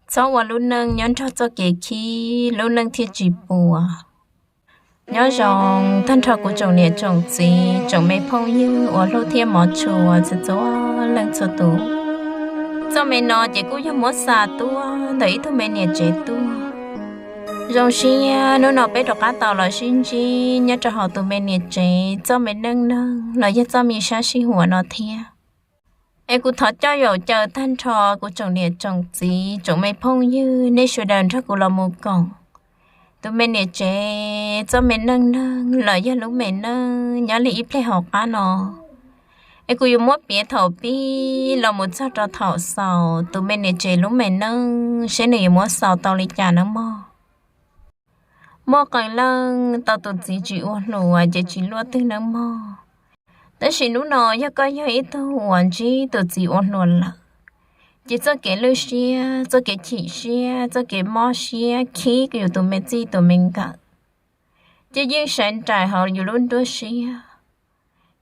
Txhob ua lub neej nyob nrog txoj kev khib, lub neej thiaj tsis puas. Nyob zoo tag nrho kuv tsoom niam tsoom txiv, tsoom me phooj ywg uas hlub thiab hmov tshua txhua txhua leej txhua tus. Txoj me no ces kuj yog muab xa tuaj ntawm ib tug me niam tsev tuaj. Zoo siab hnub no peb rov qab tau los sib ntsib nyob rau hauv tus me niam tsev txoj me neej neeg los yog txoj me sab sij huam no thiab. Es kuv thov coj yaum caw tag nrho kuv tsoom niam tsoom txiv, tsoom me phooj ywg, nej sawv daws nrog kuv los mus koom tus me niam tsev txoj me neej neeg los yog lub me neej nyob li ib pliag hauv qab no. Es kuv yuav muab piav thaum pib los mus txog rau thaum xaus tus me niam tsev lub me neej seb nws yuav muab xaus tau li cas nawb mog. Muaj qee leej tau tus txiv tsis ua hluas ces tsis luaj twg nawb mog. Tab sis hnub no yog koj yog ib tug uas ntsib tus txiv ua hluas lawm, ces txoj kev lwj siab, txoj kev chim siab, txoj kev mob siab khib yus tus me txij tus me nkawm, ces yeej saiv nraim hauv yus lub nruab siab.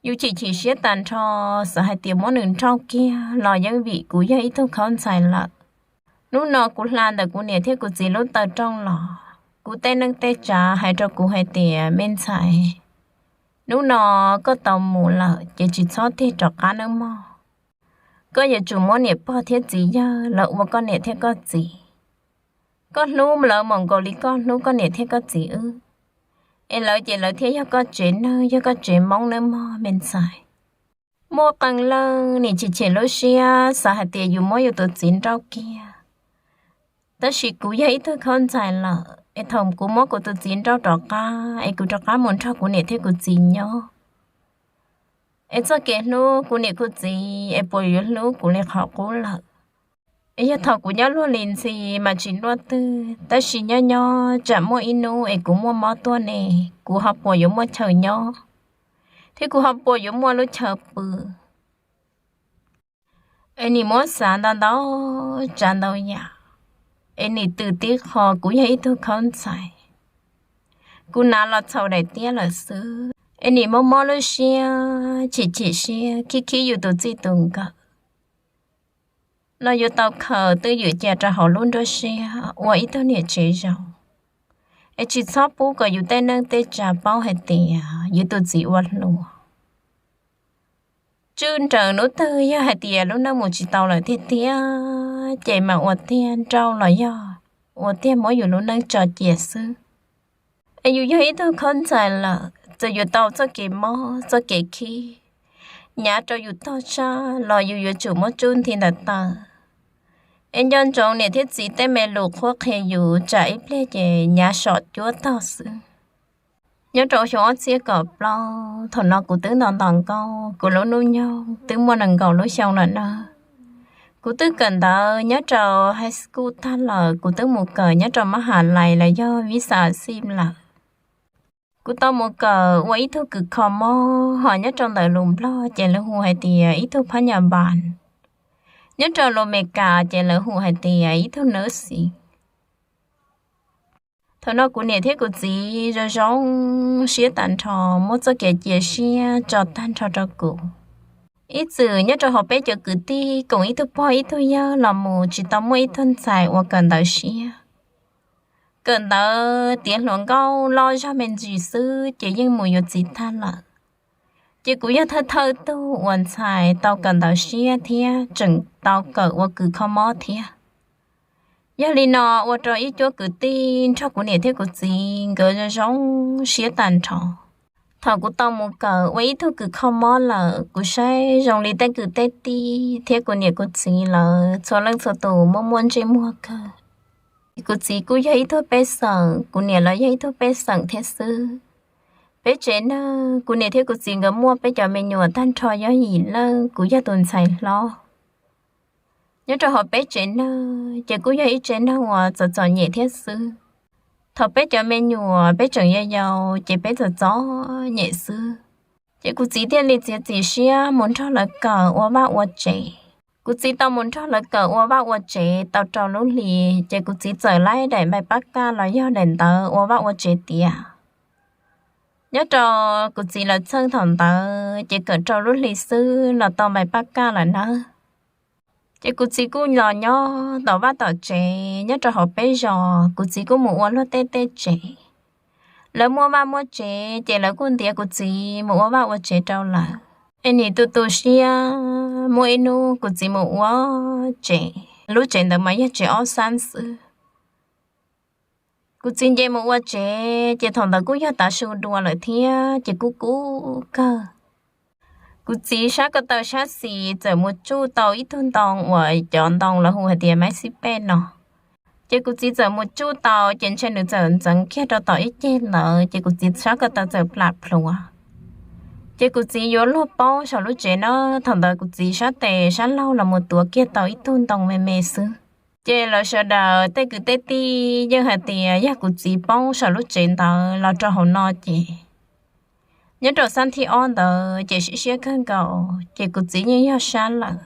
Yus chim chim siab tag nrho, xav hais tias muab nws nrauj kiag los yeej vim kuv yog ib tug khaub ntxhais lawm. Hnub no kuv hla ntawm kuv niam thiab kuv txiv lub taw rooj los, kuv tej neej tej tsav hais rau kuv hais tias me ntxhais, hnub no koj tau mus lawm ces tsis txhob tig rov qab nawb mog. Koj yuav tsum muab niam pog thiab txiv yawg los ua koj niam thiab koj txiv. Koj hlub lawv mus nkaus li koj hlub koj niam thiab koj txiv wb, es lawv ces lawv thiaj yog koj tsev neeg yog koj tsev Hmoob nawb mog me ntxhais. Muaj qee leej nim chim chim lub siab xav hais tias yus muab yus tus txiv nrauj kiag. Tab sis kuv yog ib tug khaub ntxhais lawm es thaum kuv muab kuv tus txiv nrauj rov qab es kuv rov qab mus nrog kuv niam thiab kuv txiv nyob, es txoj kev hlub kuv niam kuv txiv es puas yuav hlub kuv li qhov qub lawm? Es yog thaum kuv nyob luag li ntxhi mas tsis luaj twg, tab sis nyob nyob tsam muaj ib hnub es kuv muaj mob tuaj ne, kuv ho puas yuav muaj chaw nyob, thiab kuv ho puas yuav muaj lub chaw pw? Es nim muab xav ntau ntau tsav ntau yam, es nim tws tib qho kuv yog ib tug khaub ntxhais, kuv hnav los txhaum daim tiab lawm xwb, es nim mob mob lub siab, chim chim siab, khib khib yus tus txij tus nkawm, los yuav tau khaws twj ywm cia rau hauv lub nruab siab ua ib tug niam tsev zoo, es tsis txhob pub kom yus tej neej tej tsav paub hais tias yus tus txiv ua hluas. Tswj nraws hnub twg yog hais tias lub neej mus tsis tau lawm tiag tiag, ces mam ua tiag nrauj los yog ua tiag muab yus lub neej tso cia xwb. Es yus yog ib tug khaub ntxhais lawm, txawm yuav tau txoj kev mob txoj kev khib, nyav rau yus tog tshaj los yus yuav tsum muab tsub nthi ntawm taw. Es nco ntsoov niam thiab txiv tej me lus qhuab qhia yus tsam ib pliag ces nyav som cuab tog xwb. Nyob rau xyoo ob txhiab kaum plaub, thaum no kuv twb nto nto nkauj, kuv lub hnub nyoog twb muaj nees nkaum lub xyoo lawm na. Kuv twb kawm ntawv nyob rau high school tag lawm, kuv twb mus kawm nyob rau mab has lais los yog visa xim lawm. Kuv tau mus kawm ua ib tug kws kho mob, ho nyob rau ntawm lus Nplog ces lawv hu hais tias ib tug phab nyas npas, nyob rau lus Amelikas ces lawv hu hais tias ib tug nursing. Thaum no kuv niam thiab kuv txiv zoo zoo siab tag nrho, muab txoj kev cia siab tso tag nrho rau kuv. Ib txwm nyob rau hauv peb cov kwv tij koom ib tug pog ib tug yawg los mus tsis tau muaj ib tug ntxhais uas kawm ntawv siab. Kawm ntawv tiav hluas nkauj loj zog me ntsis xwb ces yeej mus yuav txiv tag lawm. Ces kuv yog thawj thawj tug uas ntxhais tau kawm ntawv siab thiab tseem tau kawm ua kws kho mob thiab. Yog li no ua rau ib cuab kwv tij nrog kuv niam thiab kuv txiv nkawd zoo zoo siab tag nrho. Thaum kuv tau mus kawm ua ib tug kws kho mob lawm, kuv saib zoo li tej kwv tej tij thiab kuv niam kuv txiv lawv txhua leej txhua tus muaj muaj ntsej muag kawg. Kuv txiv kuj yog ib tug pej xeem, kuv niam los yog ib tug pej xeem thiab xwb. Peb tsev neeg, kuv niam thiab kuv txiv nkawd muaj peb cov me nyuam tag nrho yog yim leej, kuv yog tus ntxhais hlob. Nyob rau hauv peb tsev neeg ces kuj yog ib tsev neeg uas txom txom nyem thiab xwb. Thaum peb cov me nyuam peb tseem yau yau ces peb txom txom nyem xwb. Ces kuv txiv thiaj li txiav txim siab mus nrog lawv kawm ua vaj ua tsev. Kuv txiv tau mus nrog lawv kawm ua vaj ua tsev tau rau lub hlis ces kuv txiv txawm laib daim npaim pab kaj los yog daim ntawv ua vaj ua tsev tiav. Nyob rau kuv txiv lawv txheej thaum ntawd ces kawm rau lub hlis xwb los tau npaim pab kaj lawm nawb. Ces kuv txiv kuj los nyob tom vaj tom tsev nyob rau hauv peb zos, kuv txiv kuj mus ua luag tej tej tsev. Lawv muaj vaj muaj tsev ces lawv kuj ntiav kuv txiv mus ua vaj ua tsev rau lawv. Es nim tu tu siab muaj ib hnub kuv txiv mus ua tsev, lub tsev ntawd mas yog tsev ob xab xwb. Kuv txiv nce mus ua tsev ces thaum ntawd kuj yog tav su dua lawm thiab ces kuj kub kawg. Kuv txiv sab ko taw sab xis txawm mus tsuj tau ib tug ntoo uas cov ntoo lawv hu hais tias maiv xib pej no. Ces kuv txiv txawm mus tsuj tau ces ntshe nws txawm ntxeev kiag rau tom ib ceg ntawd ces kuv txiv sab ko taw txawm plam plhuav. Ces kuv txiv yuav luag poob saum lub tsev na, thaum ntawd kuv txiv sab tes sab laug los mus tuav kiag tau ib tug ntoo me me xwb. Ces lawv sawv daws tej kwv tej tij yeej hais tias yog kuv txiv poob saum lub tsev ntawd los rau hauv no ces nyob rau xab thib ob ntawd ces siab siab kawg nkaus ces kuv txiv yeej yog sab lawm.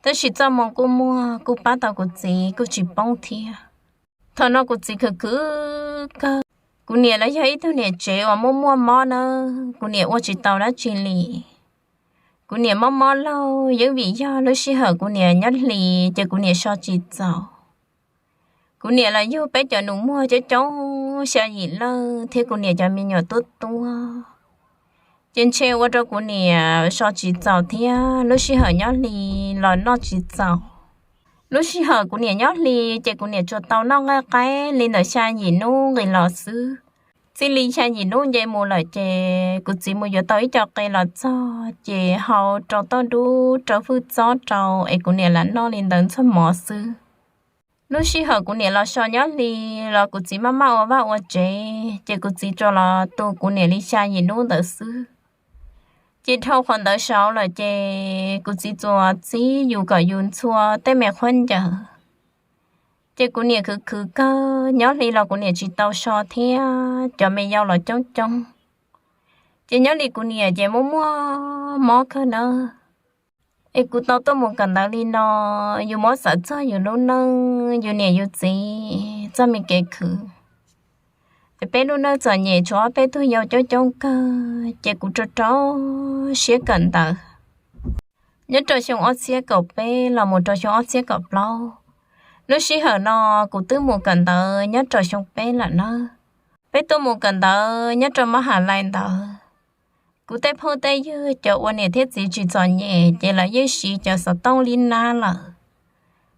Tab sis txoj moo kuj muaj kuj pab tau kuv txiv kuj tsis poob thiab. Thaum no kuv txiv khwv khwv kawg. Kuv niam los yog ib tug niam tsev uas muaj muaj mob na, kuv niam ua tsis tau dab tsi li. Kuv niam mob mob laug yeej vim yog lub sij hawm kuv niam nyob hli ces kuv niam so tsis txaus. Kuv niam los yug peb cov nus muag coob coob xya yim leej thiab kuv niam cov me nyuam tuab tuab, ces ntshe ua rau kuv niam so tsis txaus thiab lub sij hawm nyob hli los noj tsis txaus. Lub sij hawm kuv niam nyob hli ces kuv niam tsuas tau noj nqaij qaib li ntawm xya yim hnub nqis los xwb. Txij li xya yim hnub nce mus lawm ces kuv txiv mus yuav tau ib co qe los txog ces hau rau toj dub rau hwj txob rau es kuv niam lam noj li ntawd ntxuag mov xwb. Lub sij hawm kuv niam los so nyob hli los kuv txiv maj maj ua vaj ua tsev ces kuv txiv tsuas los tu kuv niam li xya yim hnub ntawd xwb. Ces dhau qhov ntawd saud lawm ces kuv txiv tsuas txib yus kom yus ntxhua tej me qhuab ncaws. Ces kuv niam khwv khwv kawg, nyob hli los kuv niam tsis tau so thiab cov me yau los coob coob. Ces nyob li kuv niam ces muaj muaj mob kawg nawb. Es kuv tau tuaj mus kawm ntawv li no, yus muab xav txog yus lub neej, yus niam yus txiv txoj me kev khwv, es peb lub neej txom nyem tshuav ob peb tug yau coob coob kawg ces kuv rau rau siab kawm ntawv. Nyob rau xyoo ob txhiab kaum peb los mus rau xyoo ob txhiab kaum plaub, lub sij hawm no kuv twb mus kawm ntawv nyob rau xyoo peb lawm nawb. Peb tuaj mus kawm ntawv nyob rau mab has lais ntawd, kuv tej phooj tej ywg cov uas niam thiab txiv tsis txom nyem ces lawv yeej siv cov xov tooj lib nab lawm.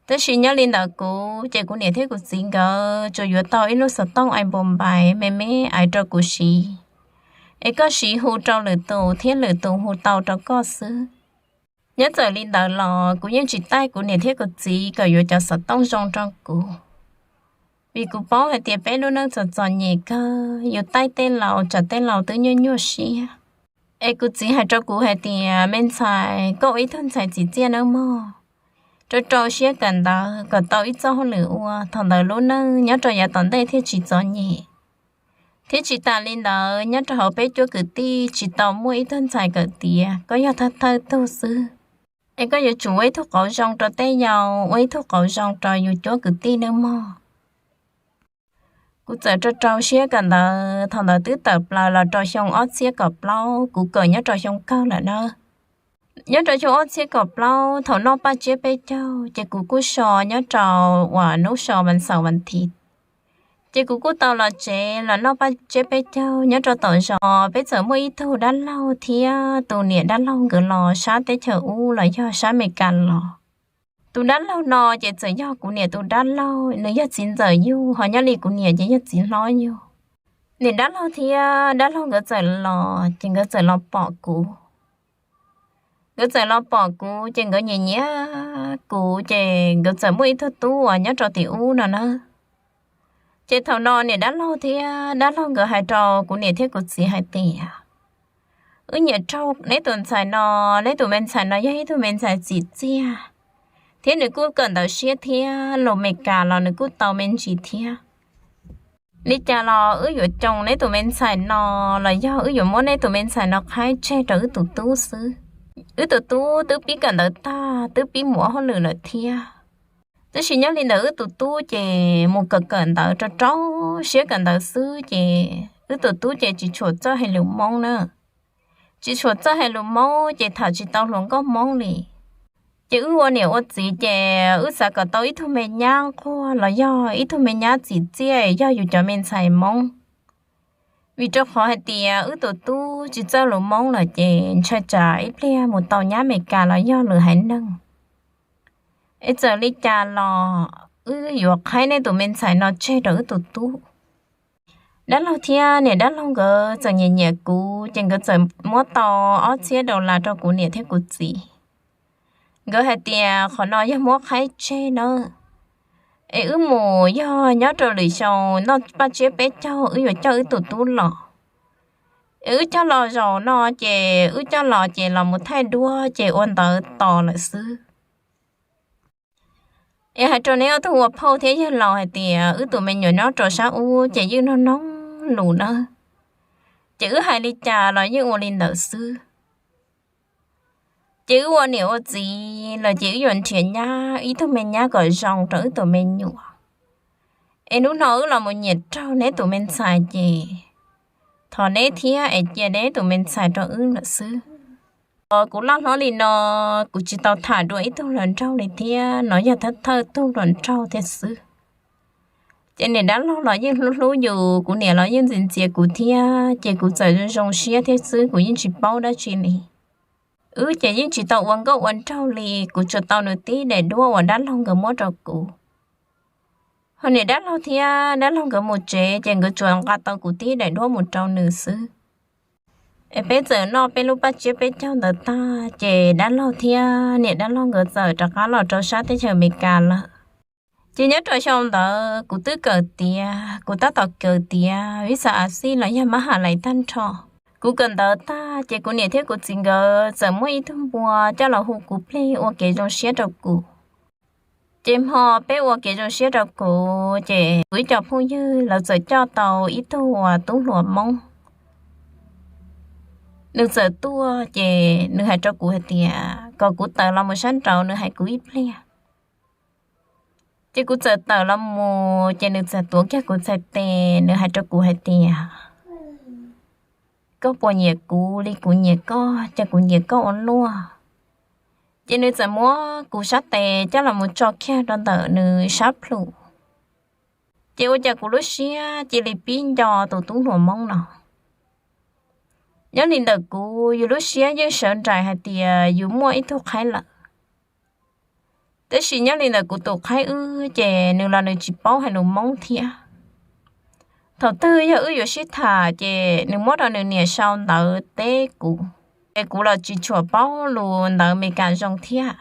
Tab sis nyob li ntawd kuv ces kuv niam thiab kuv txiv nkawd tsuas yuav tau ib lub xov tooj iPhone pais me me aiv rau kuv siv, es koj siv hu rau lwm tus thiab lwm tus hu tau rau koj xwb. Nyob txawm li ntawd los kuv yeej tsis taij kuv niam thiab kuv txiv kom yuav cov xov tooj zoo rau kuv, vim kuv paub hais tias peb lub neej txom txom nyem kawg, yus taij tej laus tsam tej laus twb nyuaj nyuaj siab. Es kuv txiv hais rau kuv hais tias, me ntxhais, koj ua ib tug ntxhais txim txiaj nawb mog, rau rau siab kawm ntawv kom tau ib txoj hauj lwm ua, thaum ntawd lub neej nyob rau yav tom ntej thiaj tsis txom nyem. Thiab tsis tas li ntawd, nyob rau hauv peb cuab kwv tij tsis tau muaj ib tug ntxhais kawm tiav, koj yog thawj thawj tug xwb. Es koj yuav tsum ua ib tug qauv zoo rau tej yau, ua ib tug qauv zoo rau yus cuab kwv tij nawb mog. Kuv txawm rau rau siab kawm ntawv, thaum ntawd twb tawm plaws los rau xyoo ob txhiab kaum plaub, kuv kawm nyob rau xyoo kawg lawm nawb. Nyob rau xyoo ob txhiab kaum plaub thaum noj paj tsiab peb caug ces kuv kuj so nyob rau uas hnub so vas xaum vas thiv. Ces kuv kuj tau los tsev los noj paj tsiab peb caug nyob rau tom zos. Peb txawm muaj ib tug dab laug thiab tus niam dab laug nkawd los sab teb chaws ub los yog sab Amelikas los. Tus dab laug no ces txawm yog kuv niam tus dab laug, nws yog txiv ntxawm yug, ho nyob li kuv niam ces yog txiv hlob yug. Niam dab laug thiab dab laug nkawd txawm los ces nkawd txawm los pom kuv. Nkawd txawm los pom kuv ces nkawd nyiam nyiam kuv ces nkawd txawm muaj ib tug tub uas nyob rau tim ub no na. Ces thaum no niam dab laug thiab dab laug nkawd hais rau kuv niam thiab kuv txiv hais tias, wb nyiam raug neb tus ntxhais no, neb tus me ntxhais no yog ib tug me ntxhais txim txiaj, thiab nws kuj kawm ntawv siab thiab los Meskas los nws kuj tau me ntsis thiab. Li cas los wb yuav coo neb tus me ntxhais no los yog wb yuav muab neb tus me ntxhais no qhaib tseg rau wb tus tub xwb. Wb tus tub twb pib kawm ntawv tag, twb pib mus ua hauj lwm lawm thiab. Tab sis nyob li ntawd wb tus tub ces mus kawm kawm ntawv rau rau siab kawm ntawv xwb ces wb tus tub ces tsis tshua txawj hais lus Hmoob na. Tsis tshua txawj hais lus Hmoob ces tham tsis tau hluas nkauj Hmoob li. Ces wb ua niam ua txiv ces wb xav kom tau ib tug me nyab nquag los yog ib tug me nyab txim txiaj yog yus cov me ntxhais Hmoob, vim rau qhov hais tias wb tus tub tsis txawj lus Hmoob lawm ces ntshai tsam ib pliag mus tau nyab Amelikas los yog lwm haiv neeg. Es txawm li cas los wb yuav qhaib neb tus me ntxhais no tseg rau wb tus tub. Dab laug thiab niam dab laug nkawd txawm nyiam nyiam kuv ces nkawd txawm muab tau ob txhiab dollar rau kuv niam thiab kuv txiv. Nkawd hais tias qhov no yog muab qhaib tseg nawb, es wb mus yog nyob rau lwm xyoo noj paj tsiab peb caug wb yuav coj wb tus tub los. Es wb coj los zaum no ces wb coj los ces los mus thaij duab ces ua ntawv tos lawm xwb. Es hais rau neb ob tug ua phauj thiab yawg laus hais tias wb tus me nyuam nyob rau sab ub ces yeej noog noog lus nawb, ces wb hais li cas los yeej ua li ntawd xwb. Ces wb ua niam ua txiv los ces wb yuav nrhiav nyab ib tug me nyab kom zoo rau wb tus me nyuam. Es hnub no wb los mus nyiam raug neb tus me ntxhais ces thov neb thiab es cia neb tus me ntxhais rau wb lawm xwb. Kuv loj hlob li no, kuv tsis tau tham dua ib tug hluas nraug li thiab, no yog thawj thawj tug hluas nraug thiab xwb. Ces niam dab laug los yeej hlub hlub yus, kuv niam los yeej ntxias ntxias kuv thiab, ces kuv txawm zoo zoo siab thiab xwb, kuv yeej tsis paub dab tsi li. Wb ces yeej tsis tau ua nkauj ua nraug li, kuv tsuas tau nws tib daim duab uas dab laug nkawd muab rau kuv. Ho niam dab laug thiab dab laug nkawd mus tsev ces nkawd tsuas nqa tau kuv tib daim duab mus rau nws xwb. Es peb txawm noj peb lub paj tsiab peb caug ntawd tag ces dab laug thiab niam dab laug nkawd txawm rov qab los rau sab teb chaws Amelikas lawm. Ces nyob rau xyoo ntawd kuv twb kawm tiav, kuv tab tom kawm tiav vib xa a xij los yog mab ha lais tag nrho. Kuv kawm ntawv tag ces kuv niam thiab kuv txiv nkawd txawm muab ib tug npua coj los hu kuv plig ua kev zoo siab rau kuv. Ces hmo peb ua kev zoo siab rau kuv ces kuv ib co phooj ywg lawv txawm coj tau ib tug uas tub hluas Hmoob. Nws txawm tuaj ces nws hais rau kuv hais tias kom kuv tawm los mus sab nraud nws hais kuv ib pliag. Ces kuv txawm tawm los mus ces nws txawm tuav kiag kuv txhais tes, nws hais rau kuv hais tias, koj puas nyiam kuv li kuv nyiam koj, ces kuv nyiam koj ua luaj. Ces nws txawm muab kuv sab tes coj los mus tso kiag rau ntawm nws sab plhu. Ces ua cas kuv lub siab cia li pib nco tus tub hluas Hmoob no. Nyob li ntawm kuv, yus lub siab yeej sawv nraim hais tias yus muaj ib tug qhaib lawm. Tab sis nyob li ntawm kuv tus qhaib wb ces nws los nws tsis paub hais lus Hmoob thiab. Thaum twg yog wb yuav sib tham ces nws muab rau nws niam sau ntawv teb kuv, es kuv los tsis tshua paub lus ntawv Amelikas zoo thiab.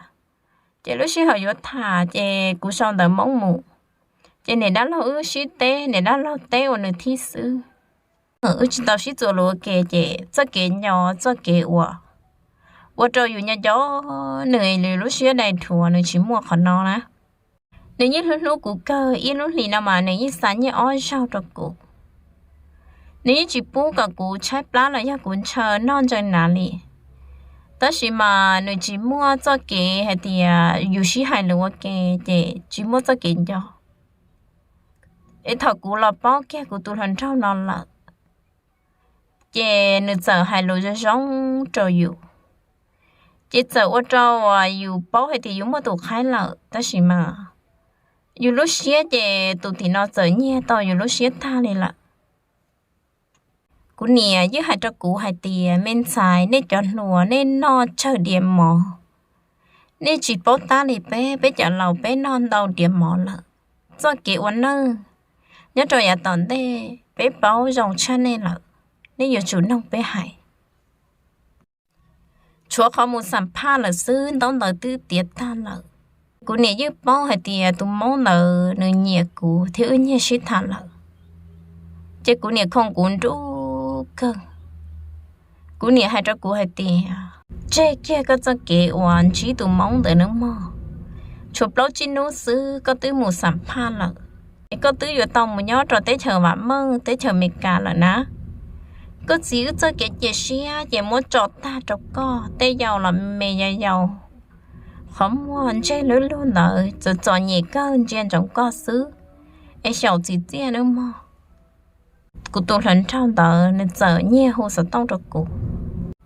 Ces lub sij hawm yuav tham ces kuv sau ntawv Hmoob mus, ces niam dab laug wb sib teb, niam dab laug teb ua nws thib xwb. Wb tsis tau sib txuas lus ua ke ces txoj kev nco, txoj kev ua, ua rau yus nco nco nws, nws lub siab dai dhuav, nws tsis muaj qhov no na. Nws yeej hlub hlub kuv kawg, ib lub hlis no mas nws yeej xa nyiaj ob zaug rau kuv. Nws yeej tsis pub kom kuv tshaib plab los yog kuv ntshaw noj ntshaw hnav li. Tab sis mas nws tsis muaj txoj kev hais tias yus sib hais lus ua ke ces tsis muaj txoj kev nco. Es thaum kuv los paub kiag kuv tus hluas nraug no lawm, ces nws txawm hais lus zoo zoo rau yus. Ces txawm ua rau uas yus paub hais tias yus muaj tus qhaib lawm, tab sis mas yus lub siab ces tus tim no txawm nyiag tau yus lub siab tag li lawm. Kuv niam yeej hais rau kuv hais tias, me ntxhais, nej cov hluas nej noj tsawg diav mov, nej tsis paub tab li peb, peb cov laus peb noj ntau diav mov lawm. Txoj kev ua neej nyob rau yav tom ntej peb paub zoo tshaj nej lawm, nej yuav tsum noog peb hais. Tshuav qhov mus xam phaj lawm xwb, ntaub ntawv twb tiav tag lawm. Kuv niam yeej paub hais tias tus Hmoob ntawd nws nyiam kuv thiab wb nyiag sib tham lawm, ces kuv niam khoom kuv nruj kawg. Kuv niam hais rau kuv hais tias, tseg kiag koj txoj kev uas ntsib tus Hmoob ntawd nawb mog. Tshuav plaub tsib hnub xwb koj twb mus xam phaj lawm, es koj twb yuav tau mus nyob rau teb chaws vam meej, teb chaws Amelikas lawm na. Koj txiv wb txoj kev cia siab ces muab tso tag rau koj, tej yau los me yau yau, qhov muag ntseg lub lug ntawd txom txom nyem kawg ntsia ntsoov koj xwb, es xyaum txim txiaj nawb mog. Kuv tus hluas nraug ntawd nws txawm nyiag hu xov tooj rau kuv.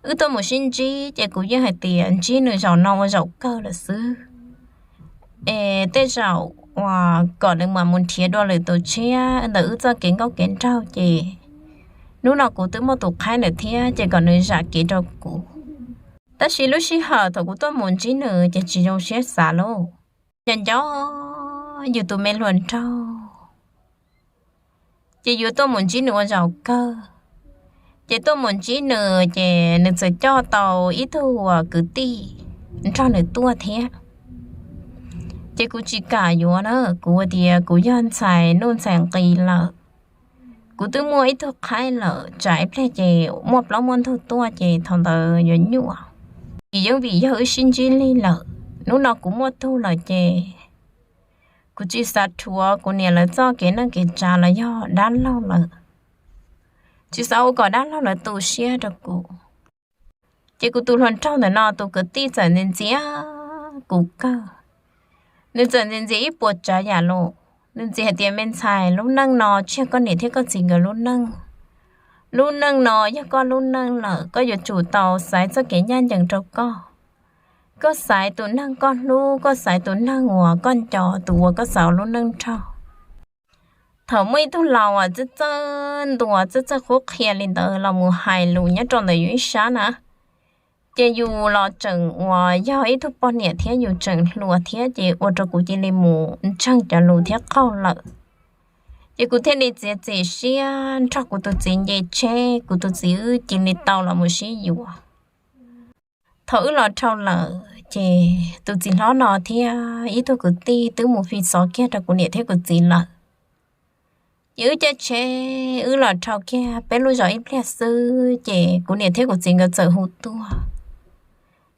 Wb tuaj mus sib ntsib ces kuv yeej hais tias ntsib nws zaum no ua zaum kawg lawm xwb. Es tej zaum uas kom nws mam mus nrhiav dua lwm tus tshiab ntawm wb txoj kev nkauj kev nraug ces hnub no kuv twb muaj tus qhaib lawm thiab ces kom nws zam kev rau kuv. Tab sis lub sij hawm thaum kuv tuaj mus ntsib nws ces tsis zoo siab xav lauj. Nco nco yus tus me hluas nraug ces yuav tuaj mus ntsib nws ua zaum kawg. Ces tuaj mus ntsib nws ces nws txawm coj tau ib tug uas kwv tij nrog nws tuaj thiab. Ces kuv tsis kam yuav na, kuv tias kuv yog ntxhais nuj ntxhais nqis lawm, kuv twb muaj ib tug qhaib lawm, tsam ib pliag ces muaj plaub muaj ntug tuaj ces thaum ntawd yuav nyuaj. Vim yeej vim yog wb sib ntsib lig lawm, hnub no kuv muaj tug lawm ces kuv tsis xav rhuav kuv niam lawv txoj kev neej kev tsav los yog dab laug lawv, tsis xav ua kom dab laug lawv tu siab rau kuv. Ces kuv tus hluas nraug ntawm no tus kwv tij txawm ntxias ntxias kuv kawg. Nws txawm ntxias ntxias ib puas tsav yam los, nws ntxias hais tias me ntxhais, lub neej no tsis yog koj niam thiab koj txiv nkawd lub neej. Lub neej no yog koj lub neej lawm, koj yuav tsum tau xaiv txoj kev ncaj ncees rau koj. Koj xaiv tus neeg koj hlub, koj xaiv tus neeg uas koj nco, tus uas koj xav ua lub neej nrog. Thaum muaj ib tug laus uas txawj txawj ntuas txawj txawj qhuab qhia li ntawd los mus hais lus nyob rau ntawm yus ib sab na, ces yus los tseem uas yog ib tug poj niam thiab yus tseem hluas thiab ces ua rau kuv cia li mus ntseeg cov lus thiab qaug lawm. Ces kuv thiaj li txiav txim siab nrog kuv tus txiv nce tsheb, kuv tus txiv wb cia li tau los mus sib yuav. Thaum wb los dhau lawm ces tus txiv hlob no thiab ib tug kwv tij twb mus fi xov kiag rau kuv niam thiab kuv txiv lawm. Ces wb caij tsheb wb los dhau kiag peb lub zos ib pliag xwb ces kuv niam thiab kuv txiv nkawd txawm hu tuaj.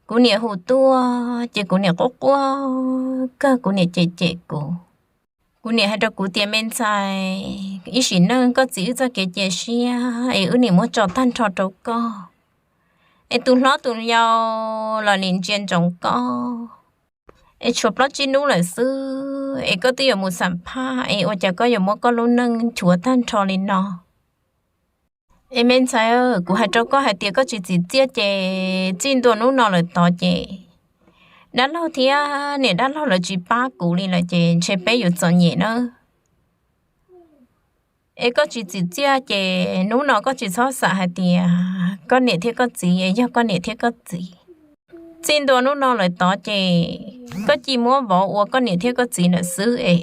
Kuv niam hu tuaj ces kuv niam quaj quaj kawg, kuv niam cem cem kuv. Kuv niam hais rau kuv tias me ntxhais, ib sim neej koj txiv wb txoj kev cia siab es wb nim muab tso tag nrho rau koj, es tus hlob tus yau los nim ntsia ntsoov koj, es tshuav plaub tsib hnub lawm xwb es koj twb yuav mus xam phaj es ua cas koj yuav muab koj lub neej nchuav tag nrho li no. Es me ntxhais, kuv hais rau koj hais tias koj tsis txim txiaj ces txij ntua hnub no lawm tod ces dab laug thiab niam dab laug lawv tsis pab kuv li lawm ces ntshe peb yuav txom nyem na. Es koj tsis txim txiaj ces hnub no koj tsis txhob xav hais tias koj niam thiab koj txiv yog koj niam thiab koj txiv. Txij ntua hnub no lawm tod ces koj cia muab vauv ua koj niam thiab koj txiv lawm xwb es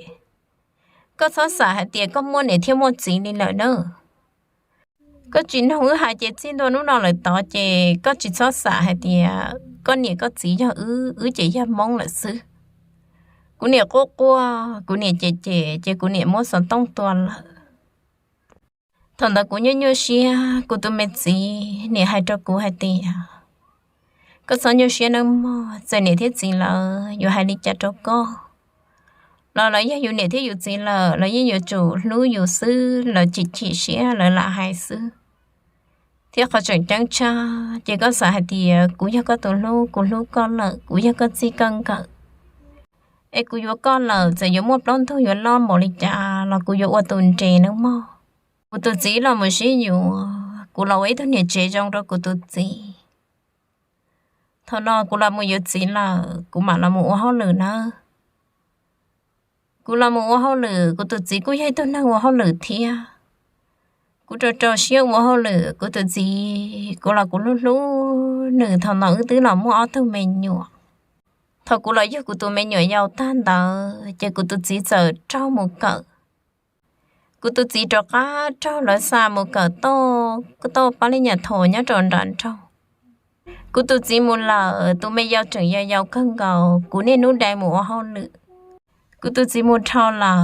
koj txhob xav hais tias koj muaj niam thiab muaj txiv li lawm na. Koj tsis noog wb hais ces txij ntua hnub no lawm tod ces koj tsis txhob xav hais tias koj niam koj txiv yog wb, wb ces yog Hmoob lawm xwb. Kuv niam quaj quaj, kuv niam cem cem ces kuv niam muab xov tooj tua lawm. Thaum ntawd kuv nyuaj nyuaj siab, kuv tus me txiv niam hais rau kuv hais tias, koj txhob nyuaj siab nawb mog, txawm niam thiab txiv lawv yuav hais li cas rau koj los lawv yog yus niam thiab yus txiv lawm, lawv yeej yuav tsum hlub yus xwb, lawv chim chim siab lawv lam hais xwb. Thiab qhov tseem ceeb tshaj ces koj xav hais tias kuv yog koj tus hlub, kuv hlub koj lawm, kuv yog koj txij koj nkawm, es kuv yuav koj lawm, txawm yuav muaj plaub ntug yuav loj npaum li cas los kuv yuav ua tus nres nawb mog. Kuv tus txiv los mus sib yuav, kuv los ua ib tug niam tsev zoo rau kuv tus txiv. Thaum no kuv los mus yuav txiv lawm, kuv mam los mus ua hauj lwm nawb. Kuv los mus ua hauj lwm, kuv tus txiv kuj yog ib tug neeg ua hauj lwm thiab. Kuv rau rau siab ua hauj lwm, kuv tus txiv kuv los kuv hlub hlub nws, thaum no wb twb los muaj ob tug me nyuam. Thaum kuv los yug kuv tus me nyuam yaus tag ntawd ces kuv tus txiv txawm raug mus kawm. Kuv tus txiv rov qab raug lawv xa mus kawm toj pab li nyam thaum nyob rau nram nroog. Kuv tus txiv mus lawm, tus me yau tseem yau yau kawg nkaus, kuv niaj hnub dai mus ua hauj lwm. Kuv tus txiv mus dhau lawm,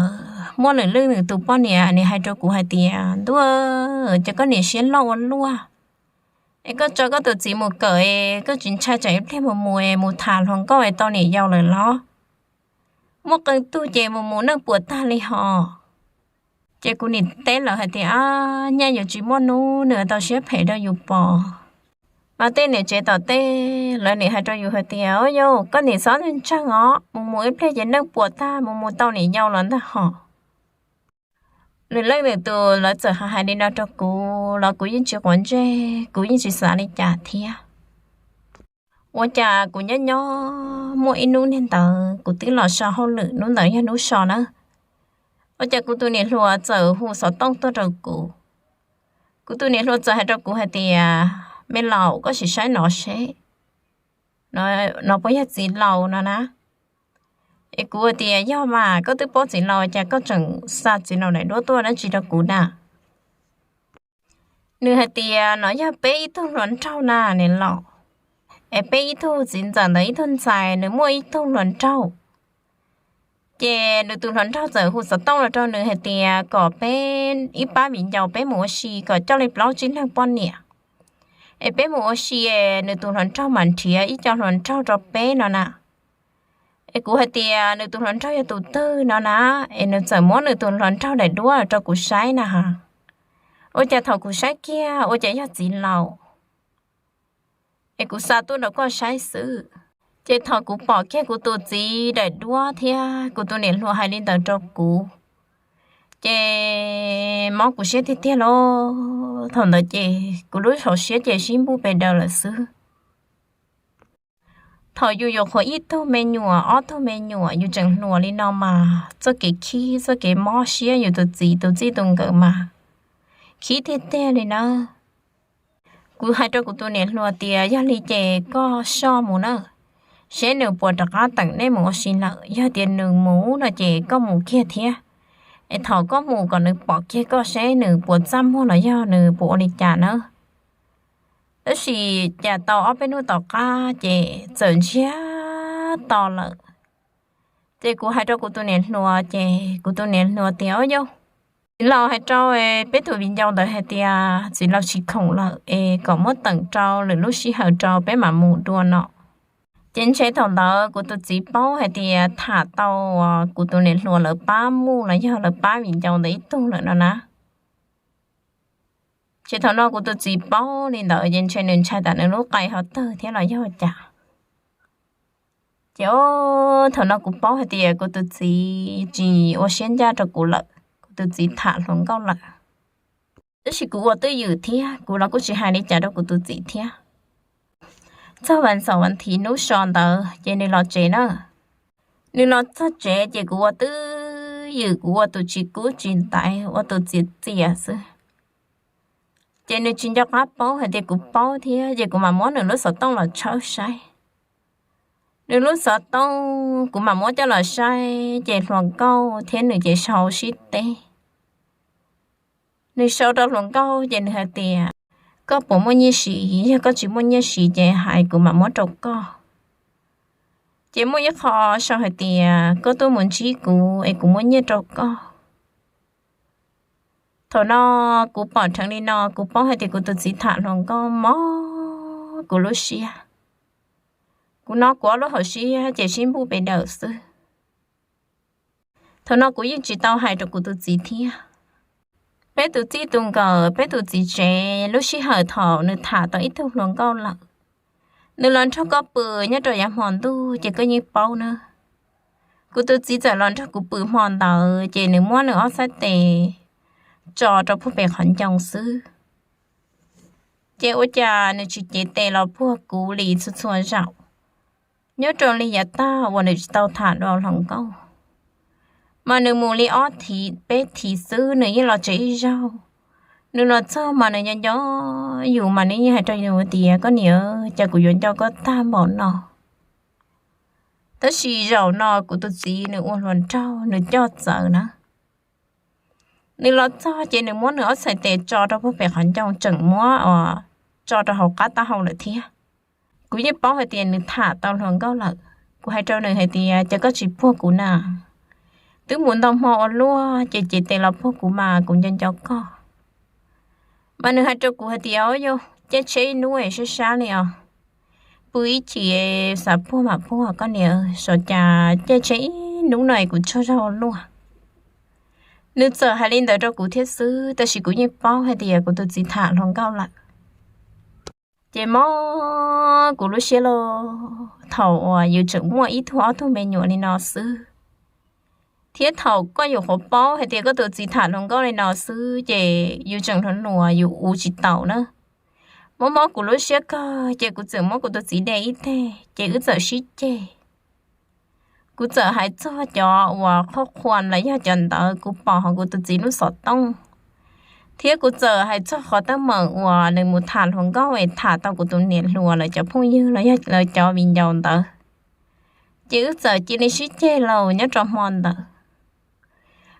muaj lwm leej nws tus poj niam nim hais rau kuv hais tias, ntuj, ces koj niam siab loj ua luaj, es koj tso koj tus txiv mus kawm es koj tsis ntshai tsam ib pliag mus mus es mus tham hluas nkauj es tau niam yau lawm los? Muaj qee tug ces mus mus neej puas tag li hos. Ces kuv nim teb lawv hais tias, ab, nyaj yuav tsis muaj hnub nws tau siab phem rau yus pom. Mas tej niam tsev tom tej lawv nim hais rau yus hais tias, ua yau, koj nim txhob ntseeg os, mus mus ib pliag ces neej puas tag, mus mus tau niam yau los ntag hos. Lwm leej lwm tus lawv txawm hais hais li no rau kuv los kuv yeej tsis quav ntsej, kuv yeej tsis xav li cas thiab. Ua cas kuv nyob nyob muaj ib hnub niag ntawd kuv twb los so hauj lwm, hnub ntawd yog hnub so na, ua cas kuv tus niam hluas txawm hu xov tooj tuaj rau kuv. Kuv tus niam hluas txawm hais rau kuv hais tias, Me laus, koj sim saib no seb, no puas yog txiv laus no na? Es kuv tias, Yog mas, koj twb paub txiv laus, cas koj tseem xa txiv laus daim duab tuaj dab tsi rau kuv na? Nws hais tias, No yog peb ib tug hluas nraug na niam laus, es peb ib tug txiv ntxawm ntawd ib tug ntxhais nws muaj ib tug hluas nraug. Ces nws tus hluas nraug txawm hu xov tooj los rau nws hais tias kom peb ib pab viv ncaus peb mus ua si kom coj li plaub tsib leeg poj niam, es peb mus ua si es nws tus hluas nraug mam nrhiav ib co hluas nraug rau peb no na. Es kuv hais tias, Nws tus hluas nraug yog tus twg no na? Es nws txawm muab nws tus hluas nraug daim duab rau kuv saib na has. Ua cas thaum kuv saib kiag ua cas yog txiv laus. Es kuv xa tuaj rau koj saib xwb. Ces thaum kuv pom kiag kuv tus txiv daim duab thiab kuv tus niam hluas hais li ntawd rau kuv, ces mob kuv siab tiag tiag lauj. Thaum ntawd ces kuv lub hauv siab ces sib npuj pes daws lawm xwb. Thaum yus yuav qhuas ib tug me nyuam ob tug me nyuam yus tseem hluas li no mas txoj kev khib txoj kev mob siab yus tus txiv tus txij tus nkawm mas khib tiag tiag li na. Kuv hais rau kuv tus niam hluas tias, Yog li ces koj soj mus na, seb nws puas rov qab teem nej mus ua si lawm. Yog tias nws mus no ces koj mus kiag thiab, es thaum koj mus kom nws pom kiag koj seb nws puas txaj muag los yog nws puas ua li cas na. Tab sis cas tau ob peb hnub tom qab ces txawm ntsiag to lawm. Ces kuv hais rau kuv tus niam hluas ces kuv tus niam hluas tias, Au yau, txiv laus hais rau peb tus viv ncaus ntawd hais tias txiv laus tsis khoom lawm es kom muab teem rau lwm lub sij hawm rau peb mam mus dua no. Ces ntshe thaum ntawd kuv tus txiv paub hais tias tham tau kuv tus niam hluas lawv pab muj los yog lawv pab viv ncaus ntawd ib tug lawm no na. Ces thaum no kuv tus txiv paub li ntawd ces ntshe nws ntshai tas nws lub qai ho tawg thiab los yog cas. Ces thaum no kuv paub hais tias kuv tus txiv tsis ua siab ncaj rau kuv lawm, kuv tus txiv tham hluas nkauj lawm. Tab sis kuv ua twj ywm thiab kuv los kuj tsis hais li cas rau kuv tus txiv thiab. Txog vas xaum vas thiv hnub so ntawd ces nws los tsev na. Nws los txog tsev ces kuv ua twj ywm, kuv ua tus tsis kub tsis ntaiv, ua tus txias txias xwb. Ces nws tsis nco qab paub hais tias kuv paub thiab ces kuv mam muab nws lub xov tooj los tshawb saib. Nws lub xov tooj kuv mam muab coj los saib ces hluas nkauj thiab nws ces sau sib teb. Nws sau rau hluas nkauj ces nws hais tias, Koj puas muaj nyiaj siv? Yog koj tsis muaj nyiaj siv ces hais kuv mam muab rau koj. Ces muaj ib qho sau hais tias, Koj tuaj mus ntsib kuv es kuv muab nyiaj rau koj. Thaum no kuv pom dheev li no kuv paub hais tias kuv tus txiv tham hluas nkauj mob kuv lub siab. Kuv no kuv ob lub hauv siab ces sib npuj pes daws xwb. Thaum no kuv yeej tsis tau hais rau kuv tus txiv thiab. Peb tus txij tus nkawm, peb tus txiv tsev, lub sij hawm thaum nws tham tau ib tug hluas nkauj lawm, nws los nrog koj pw nyob rau yav hmo ntuj ces koj yeej paub na. Kuv tus txiv txawm los nrog kuv pw hmo ntawd ces nws muab nws ob txhais tes tso rau puag pem qhov ncoo xwb. Ces ua cas nws tsis cev tes los puag kuv li txhua txhua zaus, nyob rau li yav tag uas nws tsis tau tham dua hluas nkauj, mas nws mus li ob thiv peb thiv xwb nws yeej los tsev ib zaug. Nws los txog mas nws nco nco yus mas nws yeej hais rau yus tias, Koj niam, cas kuv yuav nco koj tag npaum no? Tab sis zaum no kuv tus txiv nws ua hluas nraug nws coj txawv na. Nws los txog ces nws muab nws ob txhais tes tso rau puag pem qhov ncoo tseem muab tso rau hauv qab taub hau lawm thiab. Kuv yeej paub hais tias nws tham tau hluas nkauj lawm. Kuv hais rau nws hais tias, Cas koj tsis puag kuv na? Twb mus ntau hmo ua luaj ces cev tes los puag kuv mas kuv nco nco koj. Mas nws hais rau kuv hais tias, Au yau, caij tsheb ib hnub es sab sab li os. Pw ib chim xav puag mam puag koj niam, saum cas caij tsheb ib hnub no es kuv tsaug zog ua luaj. Nws txawm hais li ntawd rau kuv thiab xwb, tab sis kuv yeej paub hais tias kuv tus txiv tham hluas nkauj lawm. Ces mob kuv lub siab lauj, thaum uas yus tseem muaj ib tug ob tug me nyuam li no xwb, thiab thaum koj yuav qhuav paub hais tias koj tus txiv tham hluas nkauj li no xwb ces yus tseem hluas hluas yus uv tsis taus na. Mob mob kuv lub siab kawg ces kuv txawm muab kuv tus txiv de ib teg ces wb txawm sib ceg. Kuv txawm hais txog cov uas qhuab qhuas los yog cov ntawd kuv pom hauv kuv tus txiv lub xov tooj, thiab kuv txawm hais txog qhov teeb meem uas nws mus tham hluas nkauj es tham tau kuv tus niam hluas lawv cov phooj ywg los yog lawv cov viv ncaus ntawd, ces wb txawm cia li sib ceg los nyob rau hmo ntawd.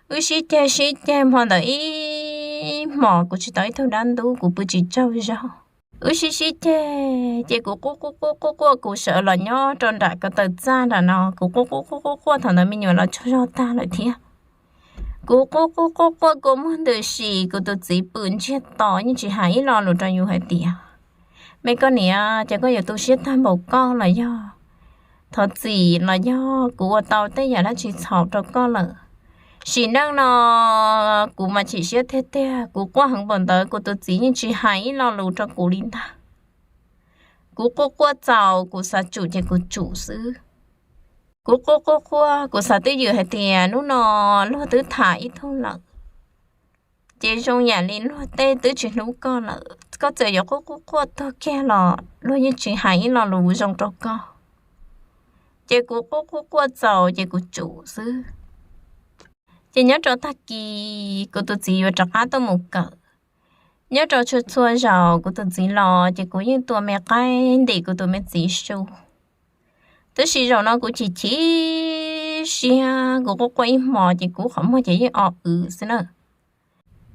Wb sib ceg sib ceg hmo ntawd ib hmos kuv tsis tau ib tug dab ntub, kuv pw tsis tsaug zog. Wb sib sib ceg ces kuv quaj quaj quaj quaj quaj, kuv sawv los nyob rau nram ko taw txaj nram no, kuv quaj quaj quaj quaj quaj, thaum ntawd me nyuam los tsaug zog tag lawm thiab. Kuv quaj quaj quaj quaj kua muag ntws si, kuv tus txiv pw ntsiag to yeej tsis hais ib lo lus rau yus hais tias, me koj niam, ces koj yuav tu siab tag npaum koj los yog? Thov txim los yog kuv ua tau tej yam dab tsi txhaum rau koj lawm? Sim neej no kuv mas chim siab tiag tiag, kuv quaj heev npaum ntawd kuv tus txiv yeej tsis hais ib lo lus rau kuv li ntag. Kuv quaj quaj txaus kuv xav tsum ces kuv tsum xwb. Kuv quaj quaj quaj kuv xav twj ywm hais tias hnub no luag twb tham ib tug lawm, ces zoo yam li luag tej twb tsis hlub koj lawm, koj txawm yuav quaj quaj quaj tuag kiag los luag yeej tsis hais ib lo lus zoo rau koj. Ces kuv quaj quaj quaj txaus ces kuv tsum xwb. Ces nyob rau tag kis kuv tus txiv yuav rov qab tuaj mus kawm. Nyob rau txhua txhua zaus kuv tus txiv los ces kuv yeej tua me qaib ntim kuv tus me txiv su. Tab sis zaum no kuv chim chim siab, kuv quaj quaj ib hmos ces kuv qhov muag ces yeej o w xwb na.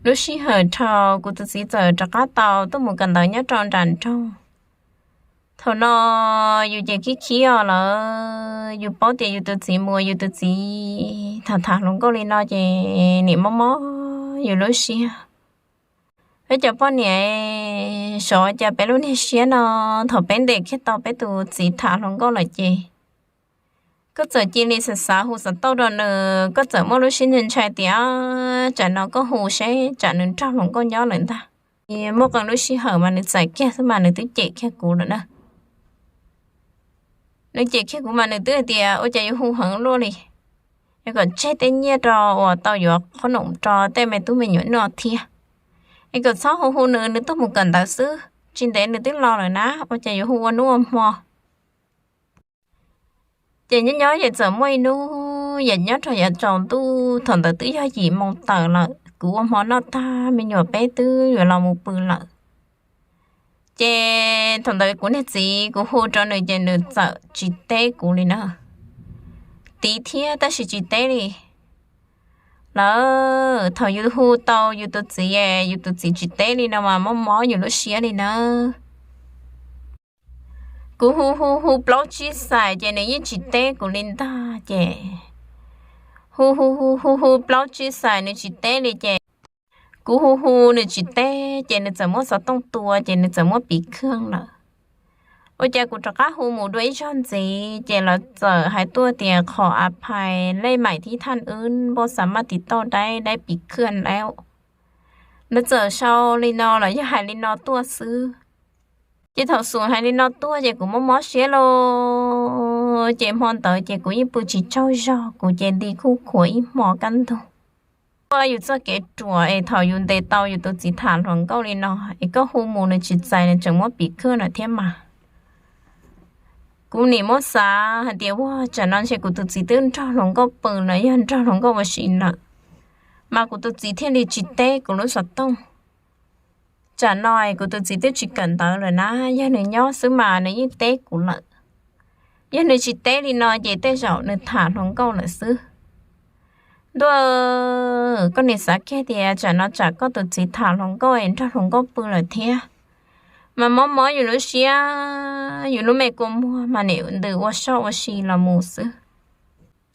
Lub sij hawm dhau kuv tus txiv txawm rov qab tau tuaj mus kawm ntawv nyob rau nram nroog. Thaum no yus ces khib khib os lawm, yus paub tias yus tus txiv mus yus tus txiv tham tham hluas nkauj li no ces nim mob mob yus lub siab. Peb cov poj niam, xyov cas peb lub niag siab no, thaum peb ntes kiag tau peb tus txiv tham hluas nkauj lawm ces koj txawm cia li xav xav hu xov tooj rau nws, koj txawm muaj lub siab ntshai ntshai tias tsam no koj hu seb tsam nws nrog hluas nkauj nyob lawm ntag. Muaj qee lub sij hawm mas nws txais kiag xwb mas nws twb cem kiag kuv lawm na. Nws cem kiag kuv mas nws twb hais tias ua cas yuav hu heev luaj li, es kom tseg tej nyiaj rau uas tau yuav qhob noom rau tej me tub me nyuam noj thiab, es kom txhob hu hu nws, nws tuaj mus kawm ntawv xwb, tsis ntev nws twb los lawm na, ua cas yuav hu ua hnub ua hmo. Ces nyob nyob ces txawm muaj ib hnub yam nyob rau yav tsaus ntuj, thaum ntawd twb yog yim moo tawm lawm, kuv ua hmo noj tag me nyuam peb twb yuav los mus pw lawm. Ces thaum ntawd kuv niag txiv kuv hu rau nws ces nws txawm tsis teb kuv li na. Tiv thiab tab sis tsis teb li. Lawm thaum yus hu tau yus tus txiv, yus tus txiv tsis teb li no mas mob mob yus lub siab li nawb. Kuv hu hu hu plaub tsib xais ces nws yeej tsis teb kuv li ntag ces, hu hu hu hu hu plaub tsib xais nws tsis teb li ces, kuv hu hu nws tsis teb ces nws txawm muab xov tooj tua ces nws txawm muab piv khaj lawm. Ua cas kuv rov qab hu mus dua ib zaug ntxiv ces lawv txawm hais tuaj tias qhov a phais lej maim thib thaj wb npauj xav maj tiv tauj daib daib piv khaj lawm. Lawv txawm sau li no los yog hais li no tuaj xwb. Ces thaum xub hais li no tuaj ces kuv mob mob siab lauj. Ces hmo ntawd ces kuv yeej pw tsis tsaug zog, kuv ces nti khuj khuav ib hmo kaj ntug. Ua yus txoj kev ruam es thaum yus ntes tau yus tus txiv tham hluas nkauj li no es koj hu mus nws tsis txais, nws tseem muab piv khaj lawm thiab mas. Kuv nim muab xav hais tias ua tsam no ntshe kuv tus txiv twb nrog hluas nkauj pw los yog nrog hluas nkauj ua si lawm, mas kuv tus txiv thiaj li tsis teb kuv lub xov tooj. Tsam no kuv tus txiv twb tsis kawm ntawv lawm na, yog nws nyob xwb mas nws yeej teb kuv lawm. Yog nws tsis teb li no ces tej zaum nws tham hluas nkauj lawm xwb. Ntuj, koj nim xav kiag tias tsam no tsam koj tus txiv tham hluas nkauj es nrog hluas nkauj pw lawm thiab, mas mob mob yus lub siab, yus lub me kua muag mas nim ntws ua soj ua si los mus xwb.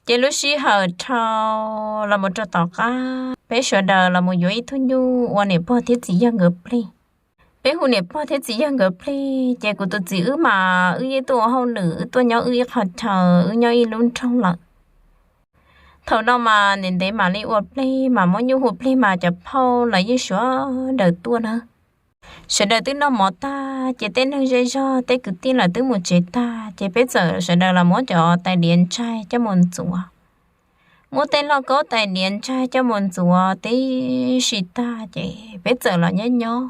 Ces lub sij hawm dhau los mus rau tom qab peb sawv daws los mus yuav ib tug nyuj ua niam pog thiab txiv yawg nkawd plig. Peb hu niam pog thiab txiv yawg nkawd plig ces kuv tus txiv wb mas wb yeej tuaj ua hauj lwm, wb tuaj nyob wb ib qho chaw, wb nyob ib lub nroog lawm. Thaum no mas ntev ntev mam li ua plig, mas muab nyuj hu plig mas cov phauj los yeej sawv daws tuaj na. Sawv daws twb noj mov tag ces tej neeg zej zog tej kwv tij lawm twb mus tsev tag ces peb txawm sawv daws los muab cov tais diav ntsaig coj mus ntxuav. Muab tej lauj kaub tais diav ntsaig coj mus ntxuav tib si tag ces peb txawm los nyob nyob.